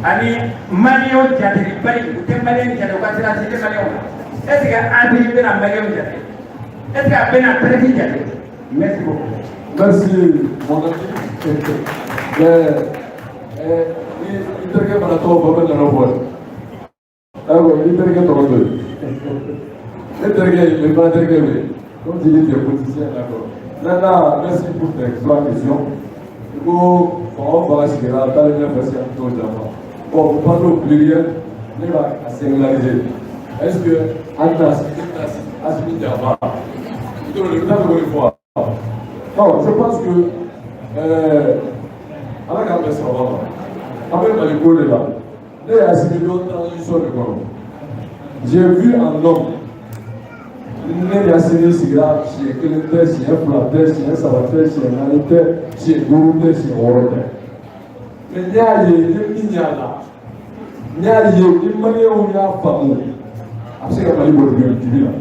Ani maliyɛnw jatelibali, u tɛ maliyɛn jate, u ka sira si tɛ maliyɛnw la. Est ce que Assimi bɛna maliyɛnw jate? Est ce que a bɛna président jate? Merci beaucoup. Merci, mon ami. I terikɛ mana tɔgɔ fɔ, bɛ nana fɔ dɛ. Ayiwa, i terikɛ tɔgɔ to yen. Ne terikɛ, ne fana terikɛ bɛ yen. Comme tu dis, tu es politicien, d'accord. Maintenant, merci pour tes trois questions. I ko fanga o fanga sigira taalen ɲɛfɛ si an t'o janfa. Bon, vous parlez au pluriel, ne b'a singulariser. Est-ce que an tɛna Assimi janfa? I t'o de t'a fɛ k'o de fɔ wa? Non, je pense que ala k'an bɛn sababa ma. An bɛ Mali ko de la. Ne ye Assimi dɔn transition de kɔnɔ. J'ai vu un homme. Ne ni Assimi sigira siɲɛ kelen tɛ, siɲɛ fila tɛ, siɲɛ saba tɛ, siɲɛ naani tɛ, siɲɛ duuru tɛ, siɲɛ wɔɔrɔ tɛ. Mais n y'a ye ni min y'a la, n y'a ye ni maliyɛnw y'a faamu, a bɛ se ka Mali bɔ dibi la.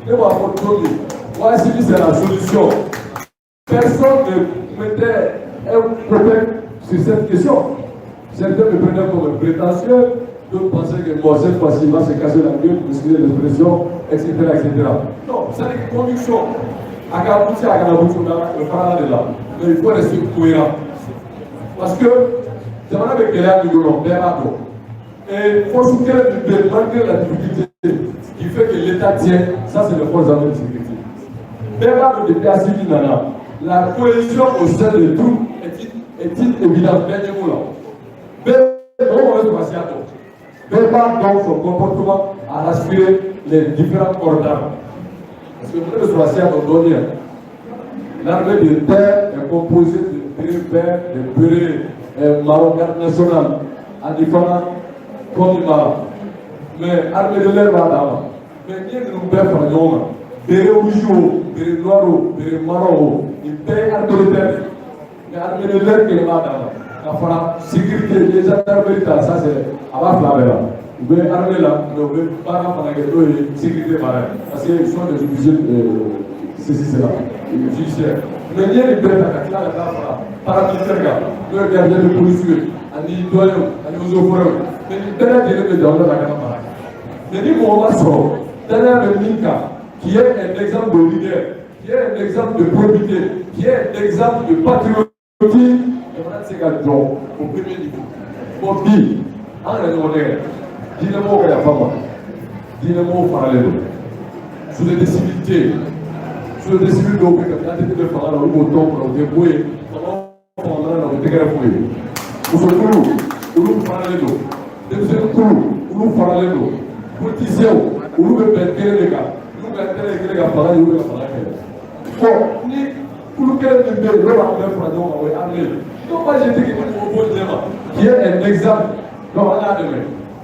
Ne b'a fɔ don min, ko Assimi c'est la solution. Personne ne mettait un problème sur cette question. Certains me prenaient comme un prétentieux, d'autres pensaient que bon, cette fois-ci, il va se casser la gueule, pour excusez l'expression, etc., etc. Non, c'est une conviction. A ka abouti, a ka abouti, on le fera de là. Mais il faut rester cohérent. Parce que, jamana bɛ gɛlɛya min kɔnɔ, bɛɛ b'a dɔn. Et force kɛlɛ min bɛ yen, malgré la difficulté qui fait que l'État tient, ça c'est les forces armées de sécurité. Bɛɛ b'a dɔn depuis Assimi nana, la cohésion au sein des troupes est une évidence, bɛɛ ɲɛ b'o la. Bɛɛ mɔgɔ mɔgɔ bɛ sɔrɔdasiya dɔn. Bɛɛ b'a dɔn son comportement a rassuré les différents corps d'armes. Parce que ne bɛ sɔrɔdasiya dɔn dɔɔnin yan. L'armée de terre est composée de bérets verts, de bérets marron, garde nationale, ani fana comme ma. Mais armée de l'air b'a dama. Mais n'i ye ninnu bɛɛ fara ɲɔgɔn kan, Béret rouge o, béret noir o, béret marron o, nin bɛɛ ye armée de terre. Mais armée de l'air kelen b'a dan ma ka fara sécurité, les gendarmerie ta, ça c'est a b'a fila bɛɛ la. U bɛ armée la, mais u bɛ baara fana kɛ, n'o ye sécurité baara ye, parce que ils sont des officiers, ceci cela, judiciaire. Mais n'i ye nin bɛɛ ta ka tila ka taa fara paramilitaire kan, n'o ye gardien de police ye, ani douaniers, ani eaux et forêts, mais nin bɛɛ lajɛlen bɛ jamana lakana baara kɛ. Mais ni mɔgɔ ma sɔrɔ danaya bɛ min kan, qui est un exemple de leader, qui est un exemple de probité, qui est un exemple de patriotisme, jamana tɛ se ka jɔ au premier niveau. Bon, bi an kana ɲɔgɔn nɛgɛ, diinɛmɔgɔw ka yafa ma, diinɛmɔgɔw faralen don, société civile tɛ yen. Société civile dɔw bɛ yen, ka ATT bɛ fanga la, olu b'o tɔn kɔnɔ, u tɛ bɔ yen, fanga o fanga mana na, u tɛ tɛgɛrɛ f'u ye. Musokulu, olu faralen don, denmisɛnnin kulu, olu faralen don, politiciens, olu bɛ bɛn kelen de kan, n'u ka intérêt ye kelen ka fanga ye, olu bɛ ka fanga kɛlɛ. Bon, ni kulu kelen min bɛ yen, n'o b'an bɛɛ fara ɲɔgɔn kan, o ye armée ye. Donc moi, j'ai dit que ni mɔgɔ b'o ɲɛma, qui est un exemple, donc an y'a dɛmɛ.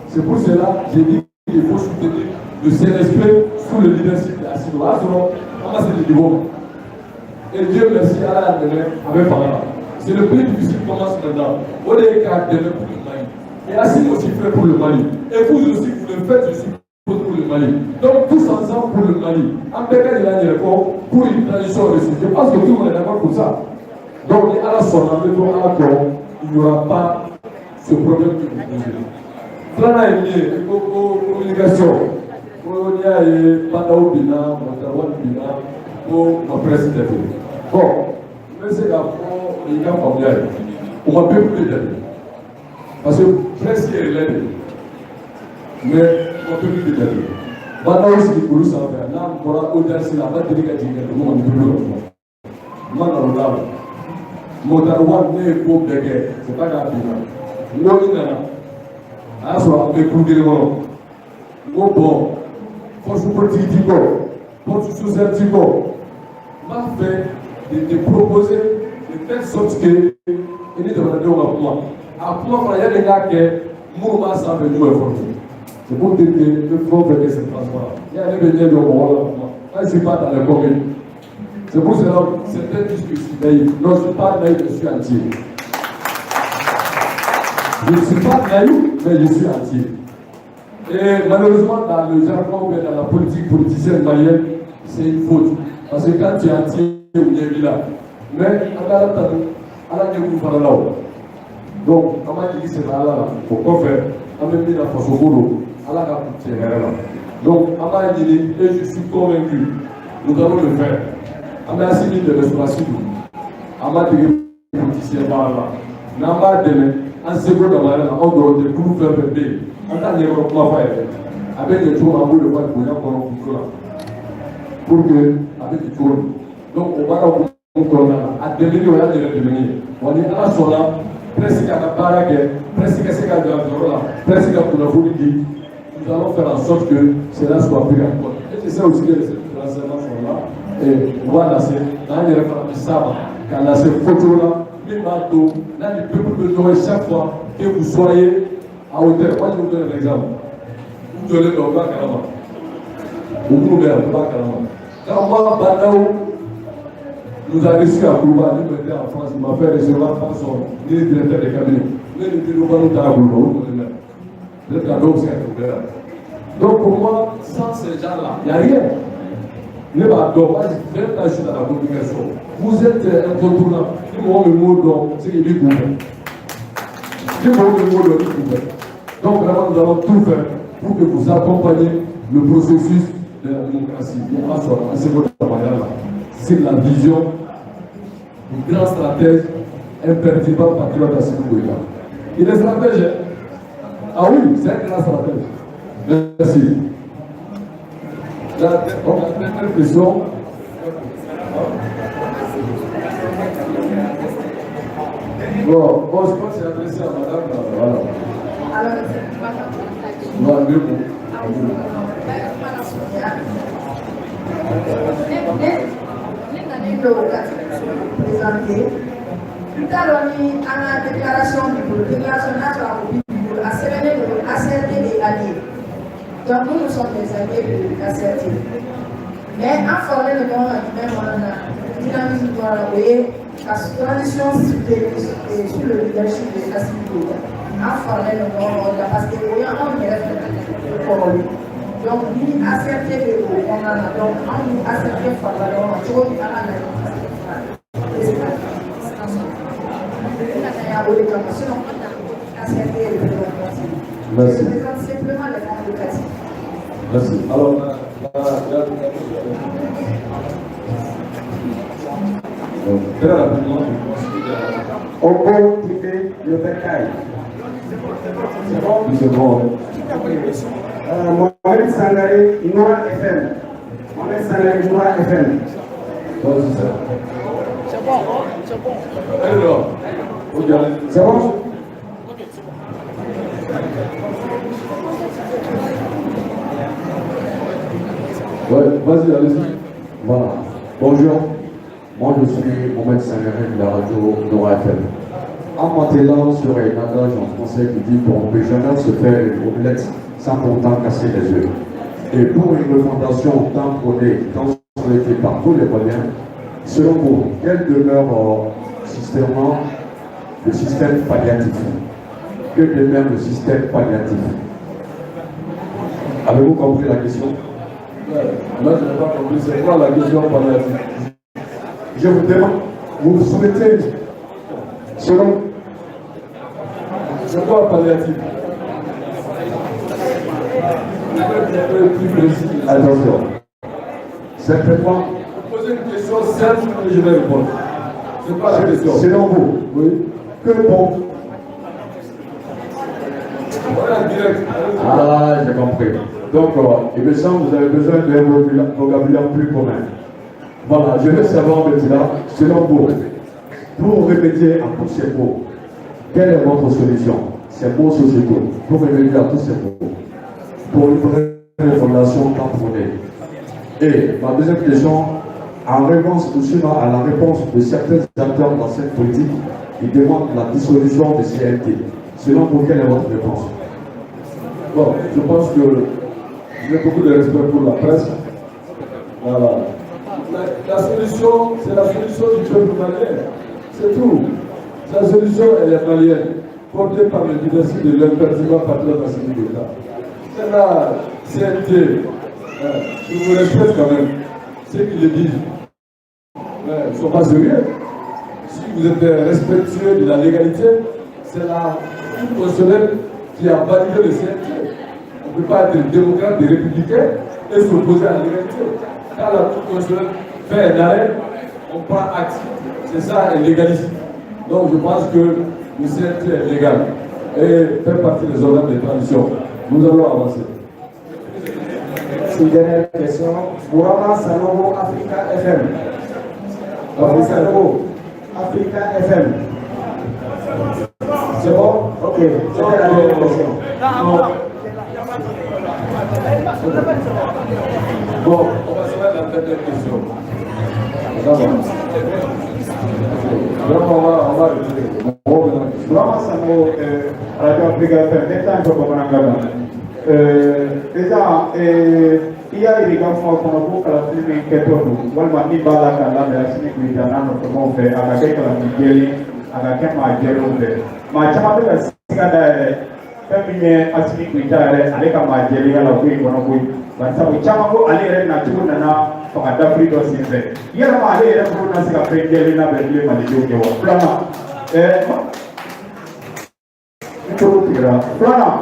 C'est pour cela j'ai dit qu'il faut soutenir le CNSP sous le leadership de Assimi. O y'a sɔrɔ an ma se nin niveau ma. Et Dieu merci, Ala y'a dɛmɛ, a bɛ fanga la. C'est le plus difficile commence maintenant. O de ye k'a dɛmɛ pour le Mali. Et Assimi aussi fait pour le Mali. Et vous aussi, vous le faites aussi pour le Mali. Donc tous ensemble pour le Mali. An bɛɛ ka yɛlɛ an yɛrɛ kɔ pour une transition réussie. Je pense que tout le monde est d'accord pour ça. Donc ni Ala sɔnna, an bɛ to Ala kɔ, il n'y aura pas ce problème que vous posez. Filanan ye min ye, ko communication, ko n'i y'a ye Bah N'Daw binna, Moctar Ouane binna, ko ma presse jate. Bon, n bɛ se k'a fɔ i ka faamuya ye, u ma peuple de jate, parce que presse ye relais de ye, mais u ma peuple de jate. Bah N'Daw sigi kulu sanfɛ, n'a bɔra audience la, a ma deli ka jigin ka dugu ma ni peuple ka kuma. N ma nkalon d'a la. Moctar Ouane, ne ye ko bɛɛ kɛ, c'est pas k'a binna. N ko i nana, a y'a sɔrɔ an bɛ kulu kelen kɔnɔ. N ko bon, force politique t'i kɔ, force sociale t'i kɔ, n b'a fɛ de te proposer de telle sorte que i ni jamanadenw ka kuma. A kuma fana, yanni n k'a kɛ, minnu b'a sanfɛ, n'u ye former. C'est pour dire que n bɛ fɛn o fɛn kɛ, c'est transparent. N'i y'a ye ne bɛ ɲɛ jɔ mɔgɔw la kuma, quand je suis pas dans les communes, c'est pour cela que certains disent que je suis naïf. Non, je ne suis pas naïf, je suis entier. Je ne suis pas naïf, mais je suis entier. Et malheureusement, dans le jargon ou bien dans la politique politicienne malienne, c'est une faute. Parce que quand tu es entier, ou bien là. Mais, an ka Ala tanu, Ala ɲɛ b'u fana la o. Donc, an b'a jigi sɛmɛ Ala la. O kɔfɛ, an bɛ min na, faso ko don, Ala ka kun cɛ hɛrɛ la. Donc, an b'a ɲini, et je suis convaincu, nous allons le faire. An bɛ Assimi dɛmɛ, sɔrɔdasi don. An b'a dege politicien baara la. N'an b'a dɛmɛ, an seko damayira la, anw dɔrɔn tɛ, kulu fɛn fɛn bɛ yen, an t'a ɲɛkɔrɔ kuma f'a yɛrɛ ye. A bɛ ɲɛ cogo min, an b'o de fɔ bonya kɔnɔ, muso la, pour que a bɛ ɲɛ cogo min. Donc o baara hukumu kɔnɔna la, a dɛmɛni, o y'an yɛrɛ dɛmɛni ye. Wa ni Ala sɔnna, presse k'a ka baara kɛ, presse ka se ka jɔ a jɔyɔrɔ la, presse ka kunnafoni di, nous allons faire en sorte que cela soit pris en compte. Et je sais aussi que les services de renseignement sont là et u b'a lase, n'an yɛrɛ fana bɛ s'a ma k'a lase fɔcogo la min b'a to n'a ni peuple bɛ ɲɔgɔn ye, chaque fois que vous soyez à hauteur. Moi, je vous donne un exemple. U jɔlen don, u b'a kalama, u minnu bɛ yan, u b'a kalama. Quand moi, Bah N'Daw nous a reçus à Koulouba, lui était en France, il m'a fait recevoir par son directeur de cabinet. Ne ni Tilubanu taara Koulouba, u jɔlen bɛ. Peut-être qu'à dɔw bɛ se ka kɛ u bɛɛ la. Donc pour moi, sans ces gens-là, il n'y a rien. Ne b'a dɔn, parce que 20 ans je suis dans la communication. Vous êtes incontournable. Ni mɔgɔ min m'o dɔn, c'est qu'il b'i kunbɛn. Ni mɔgɔ min m'o dɔn, i b'i kunbɛn. Donc vraiment, nous allons tout faire pour que vous accompagniez le processus de la démocratie. Ni Ala sɔnna, an seko damayira la. C'est la vision du grand stratège imperturbable patriote Assimi Goïta. Il est stratège, hein? Ah oui, c'est un grand stratège. Merci. La dernière question. Bon, je pense que c'est adressé à madame. Voilà. Alors, Ouais, deux mots. Ne nalen don ka présenter, n t'a dɔn ni an ka déclaration b'i bolo, déclaration n'a sɔrɔ a ko b'i bolo, a sɛbɛnnen don ACRT de alliés. Donc nous, nous sommes des alliés de l'ACRT. Mais an faralen don ɲɔgɔn kan jumɛn fana na, dynamisme kɔnɔna na, o ye ka transition soutenir sous le leadership de Assimi Goïta. An faralen don ɲɔgɔn kan o de la, parce que o ye anw yɛrɛ fɛnɛ kɔrɔlen. Donc ni ACRT bɛ o kɔnɔna na, donc anw ni ACRT farala ɲɔgɔn kan cogo min, an ka laɲini bɛ se ka sɔrɔ. Ne nana yan o de kama, sinon an na ACRT représentant. Merci. Je représente simplement les membres de Kati. Merci. Alors, très rapidement, je pense que Ogo TV, le Bercail. C'est bon? C'est bon. Mohamed Sangaré, Noura FM. Mohamed Sangaré, Noura FM. Bon, c'est ça. C'est bon, c'est bon. Alors, ok. C'est bon? Ouais, vas-y, allez-y. Voilà. Bonjour. Moi, je suis Mohamed Sangaré de la radio Nora FM. En m'attellant sur un adage en français qui dit qu'on ne peut jamais se faire une omelette sans pourtant casser les œufs. Et pour une refondation tant prônée, tant souhaitée par tous les Maliens, selon vous, quel demeure systémement le système palliatif? Que demeure le système palliatif? Avez-vous compris la question? Là, je n'ai pas compris. C'est quoi la question palliative? Je vous demande, vous souhaitez, selon... C'est quoi palliatif? Plus précis. Attention. Simplement. Vous posez une question simple et je vais répondre. C'est quoi la question? Selon vous, oui. Que bon. Voilà, direct. Ah, j'ai compris. Donc, il me semble que vous avez besoin d'un vocabulaire plus commun. Voilà, je veux savoir maintenant, selon vous, pour remédier à tous ces mots, quelle est votre solution? Ces mots sociétaux, pour remédier à tous ces mots, pour une vraie fondation tamponnée. Et ma deuxième question, en réponse aussi à la réponse de certains acteurs dans cette politique qui demandent la dissolution du CNT. Selon vous, quelle est votre réponse? Bon, je pense que j'ai beaucoup de respect pour la presse. Voilà. La solution, c'est la solution du peuple malien. C'est tout. La solution, elle est malienne, portée par le leadership de l'impertinent patriote Assimi Goïta. C'est la CNT. Je vous respecte quand même. Ceux qui le disent, ils ne sont pas sérieux. Si vous êtes respectueux de la légalité, c'est la Cour constitutionnelle qui a validé le CNT. On ne peut pas être démocrate et républicain et s'opposer à la légalité. Quand la Cour constitutionnelle fait un arrêt, on prend acte. C'est ça un légalisme. Donc je pense que le CNT est légal et fait partie des organes de transition. Nous allons avancer. C'est une dernière question. Bourama Sanogo, Africa FM. Bourama Sanogo, Africa FM. C'est bon? Ok, c'était la dernière question. Bon, on va se mettre la dernière question. Vraiment, on va retirer. Bourama Sanogo, Radio Africa FM, ne t'en fais pas déjà, i y'a yir'i ka kuma kɔnɔ ko kalafili min kɛtɔ don walima min b'a la ka labɛn Assimi Goïta n'a nɔfɛmaaw fɛ, a ka kɛ kalafili jɛlen, a ka kɛ maa jɛlenw fɛ. Maa caman bɛ ka siga da yɛrɛ fɛn min ye Assimi Goïta yɛrɛ ale ka maa jɛlenya la ko in kɔnɔ koyi, barisabu caman ko ale yɛrɛ nacogo nana fanga dafiri dɔ senfɛ, yalama ale yɛrɛ bolo na se ka fɛn jɛlen labɛn bilen malidenw ye wa? Filanan, n toro tigɛra. Filanan,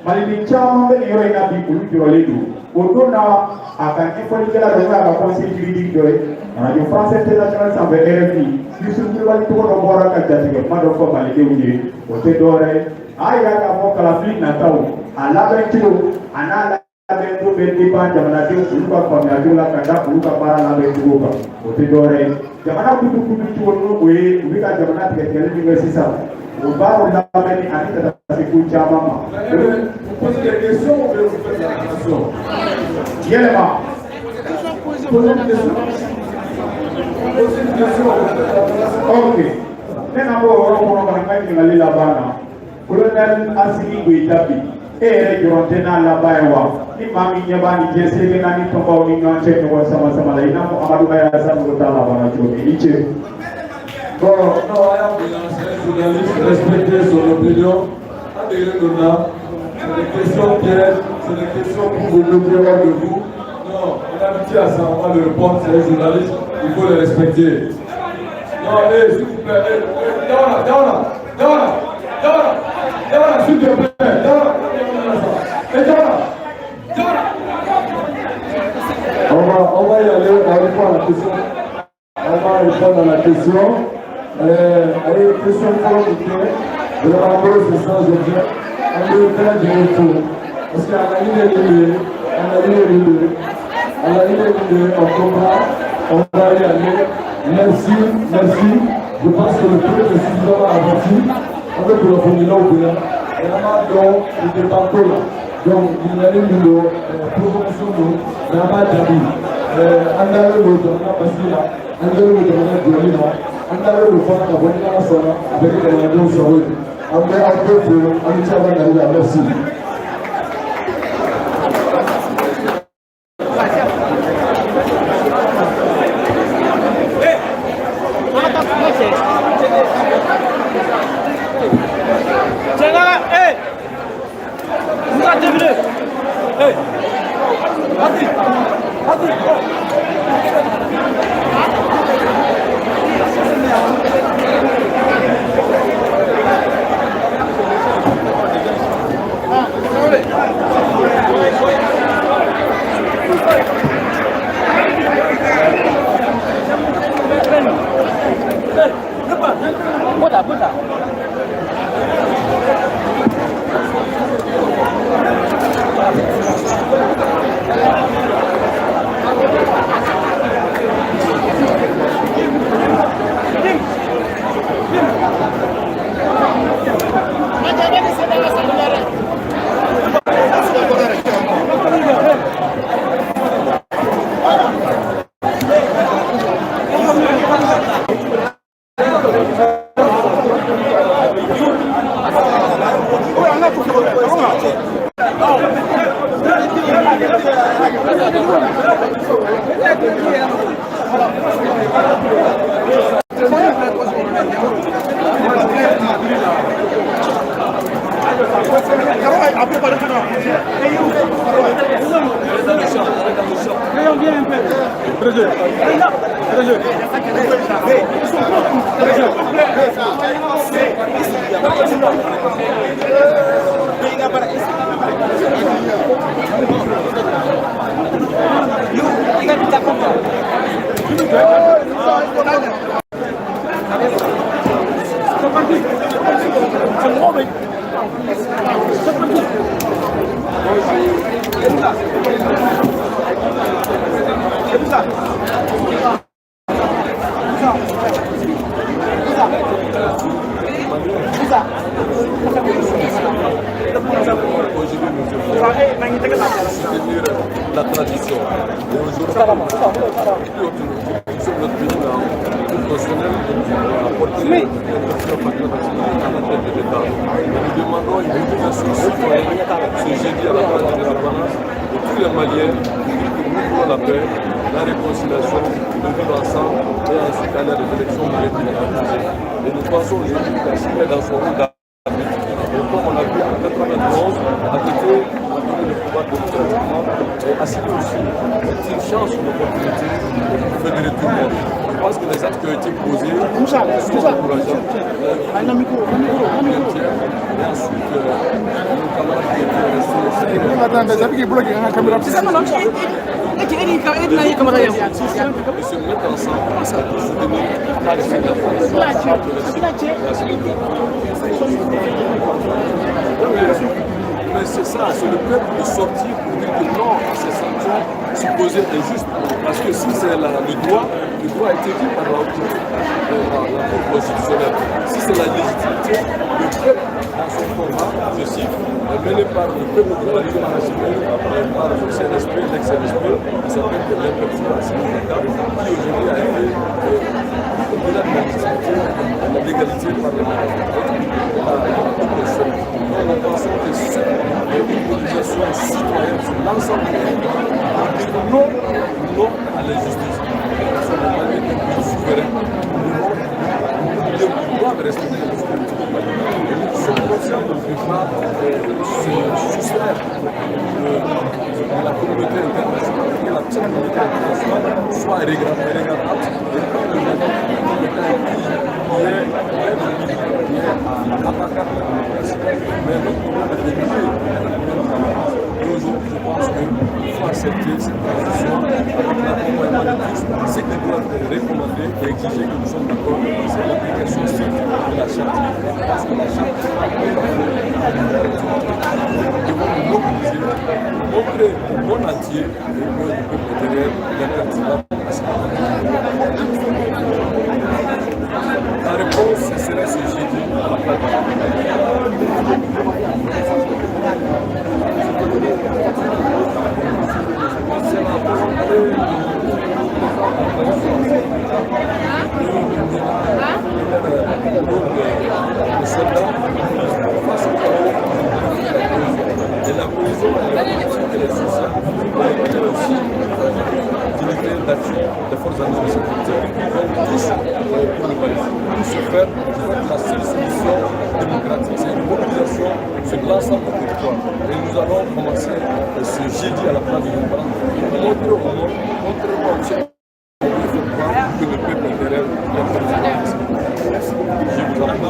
maliden caman bɛ nin yɔrɔ in na bi, olu jɔrɔlen don. O don na a ka ɲɛfɔlikɛla dɔ n'o y'a ka conseil juridique dɔ ye Radio France Internationale sanfɛ RFI, Youssouf Coulibaly tɔgɔ dɔ bɔra ka jatigɛ kuma dɔ fɔ malidenw ye, o tɛ dɔwɛrɛ ye, a y'a yira k'a fɔ kalafili nataw a labɛn cogo a n'a labɛn cogo bɛ dépend jamanadenw olu ka faamuya cogo la ka da olu ka baara labɛn cogo kan, o tɛ dɔwɛrɛ ye. Jamana kutu kutu cogo n'o o ye u bɛ ka jamana tigɛ tigɛli min kɛ sisan, o baaraw labɛnni ani ka taa se ko caman ma. Vous posez des questions ou bien vous faites la question? Yɛlɛma. Posez une question. Posez une question. Ok. Ne na bɔ o yɔrɔ kɔnɔ ka na n ka ɲininkali laban na. Colonel Assimi Goïta bi, e yɛrɛ jɔrɔ tɛ n'a laban ye wa? Ni maa min ɲɛ b'a ni diɲɛ seleke naani tɔnbaw ni ɲɔgɔn cɛ ɲɔgɔn sama sama la, i n'a fɔ Amadu Mayala Sanogo ta labanna cogo min. I ni ce. Bon, non, c'est un journaliste, respecter son opinion. C'est des questions pièges, c'est des questions pour vous moquer hors de vous. Non, on est habitué à ça, on va le répondre, c'est un journaliste, il faut le respecter. Non, allez, s'il vous plaît, allez, Dawla, Dawla, Dawla, Dawla, Dawla, s'il te plaît, Dawla, Dawla, Dawla. On va y aller, on va répondre à la question. On va répondre à la question. Allez, question fɔlɔ min kɛ, vraiment bolo c'est ça aujourd'hui. An bɛ bɛɛ lajɛlen fo parce que a laɲini ye nin de ye, a laɲini ye nin de ye, a laɲini ye nin de ye, on comprend, on va y aller. Merci, merci. Je pense que le peuple est suffisamment averti. An bɛ kunnafonidilaw bonya, et an b'a dɔn u tɛ ban ko la. Donc ɲininkali min don, provocation don, mais an b'a jaabi. An dalen don jamana basigi la, an dalen don jamana jɔli la, an dalen don fana k'a fɔ ni Ala sɔnna a bɛ kɛ jamanadenw sago ye. An bɛ aw bɛɛ fo, aw ni ce aw ka nali la, merci. La tradition. Et aujourd'hui, nous sommes notre pays là, constitutionnel, à porter à la tête de l'État. Et nous demandons une mobilisation citoyenne ce jeudi à la place de l'indépendance de tous les Maliens pour dire que nous voulons la paix, la réconciliation, le vivre ensemble et ensuite aller à des élections libres et. Et nous pensons aujourd'hui qu'Assimi est dans son rôle d'arbitre. Et comme on l'a vu en 1991, ATT a donné le pouvoir démocratiquement et Assimi aussi est une chance, une opportunité pour fédérer tout le monde. Je pense que les actes qui ont été posés sont encourageants. Et ensuite, nos camarades qui étaient restés. Ils se mettent ensemble pour soutenir la Mais c'est ça, c'est le peuple de sortir pour dire que non à ces sanctions supposées injustes. Parce que si c'est le droit a été dit par la Cour constitutionnelle. Si c'est la légitimité, le peuple dans son combat, je cite, est mené par le peuple de la Ligue nationale, par le CNSP, l'ex-CNSP, qui s'appelle l'impertinent Assimi Goïta, qui aujourd'hui a été au-delà de la légitimité, de la légalité par la Cour constitutionnelle. Donc nous pensons que cette mobilisation citoyenne sur l'ensemble du territoire pour dire non, non à l'injustice. Nous sommes un pays souverain, nous doivent respecter les politiques. Et nous sommes conscients de ne pas se soustraire de la communauté internationale, que la petite communauté internationale soit regardante et quand le Mali est un pays qui est à l'avant-garde de la démocratie, mais notre problème est de lier la démocratie. Et aujourd'hui, je pense qu'il faut accepter cette transition avec l'accompagnement de tous. Ce qui doit être recommandé et exigé que nous sommes d'accord, c'est l'application stricte de la charte. Parce que la charte, nous devons nous mobiliser, montrer au monde entier et que le peuple derrière l'international. La réponse sera ce jeudi à la plateforme. C'est la volonté de soldats face au chaos et la cohésion elle est sociale, elle est aussi d'unité d'action des forces armées de sécurité. Donc tous pour le Mali. Pour ce faire, je crois que la seule solution démocratique, c'est une mobilisation sur l'ensemble du territoire. Et nous allons commencer ce jeudi à la place de l'Indépendance pour montrer au monde, contrairement au chef, que le peuple est derrière la présidence. Je vous en prie.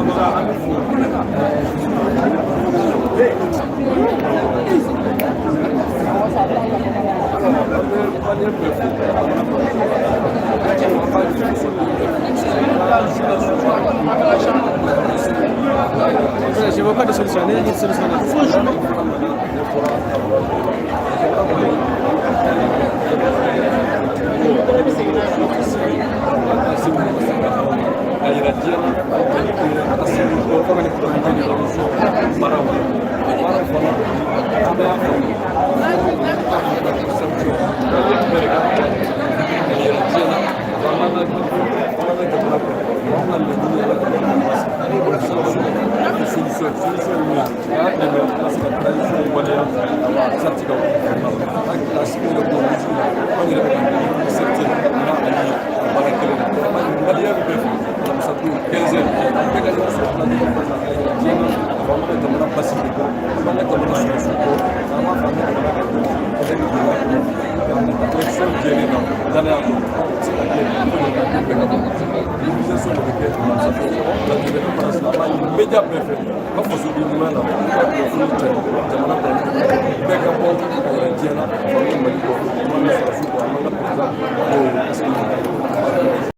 Je ne vois pas de solution. Il solution.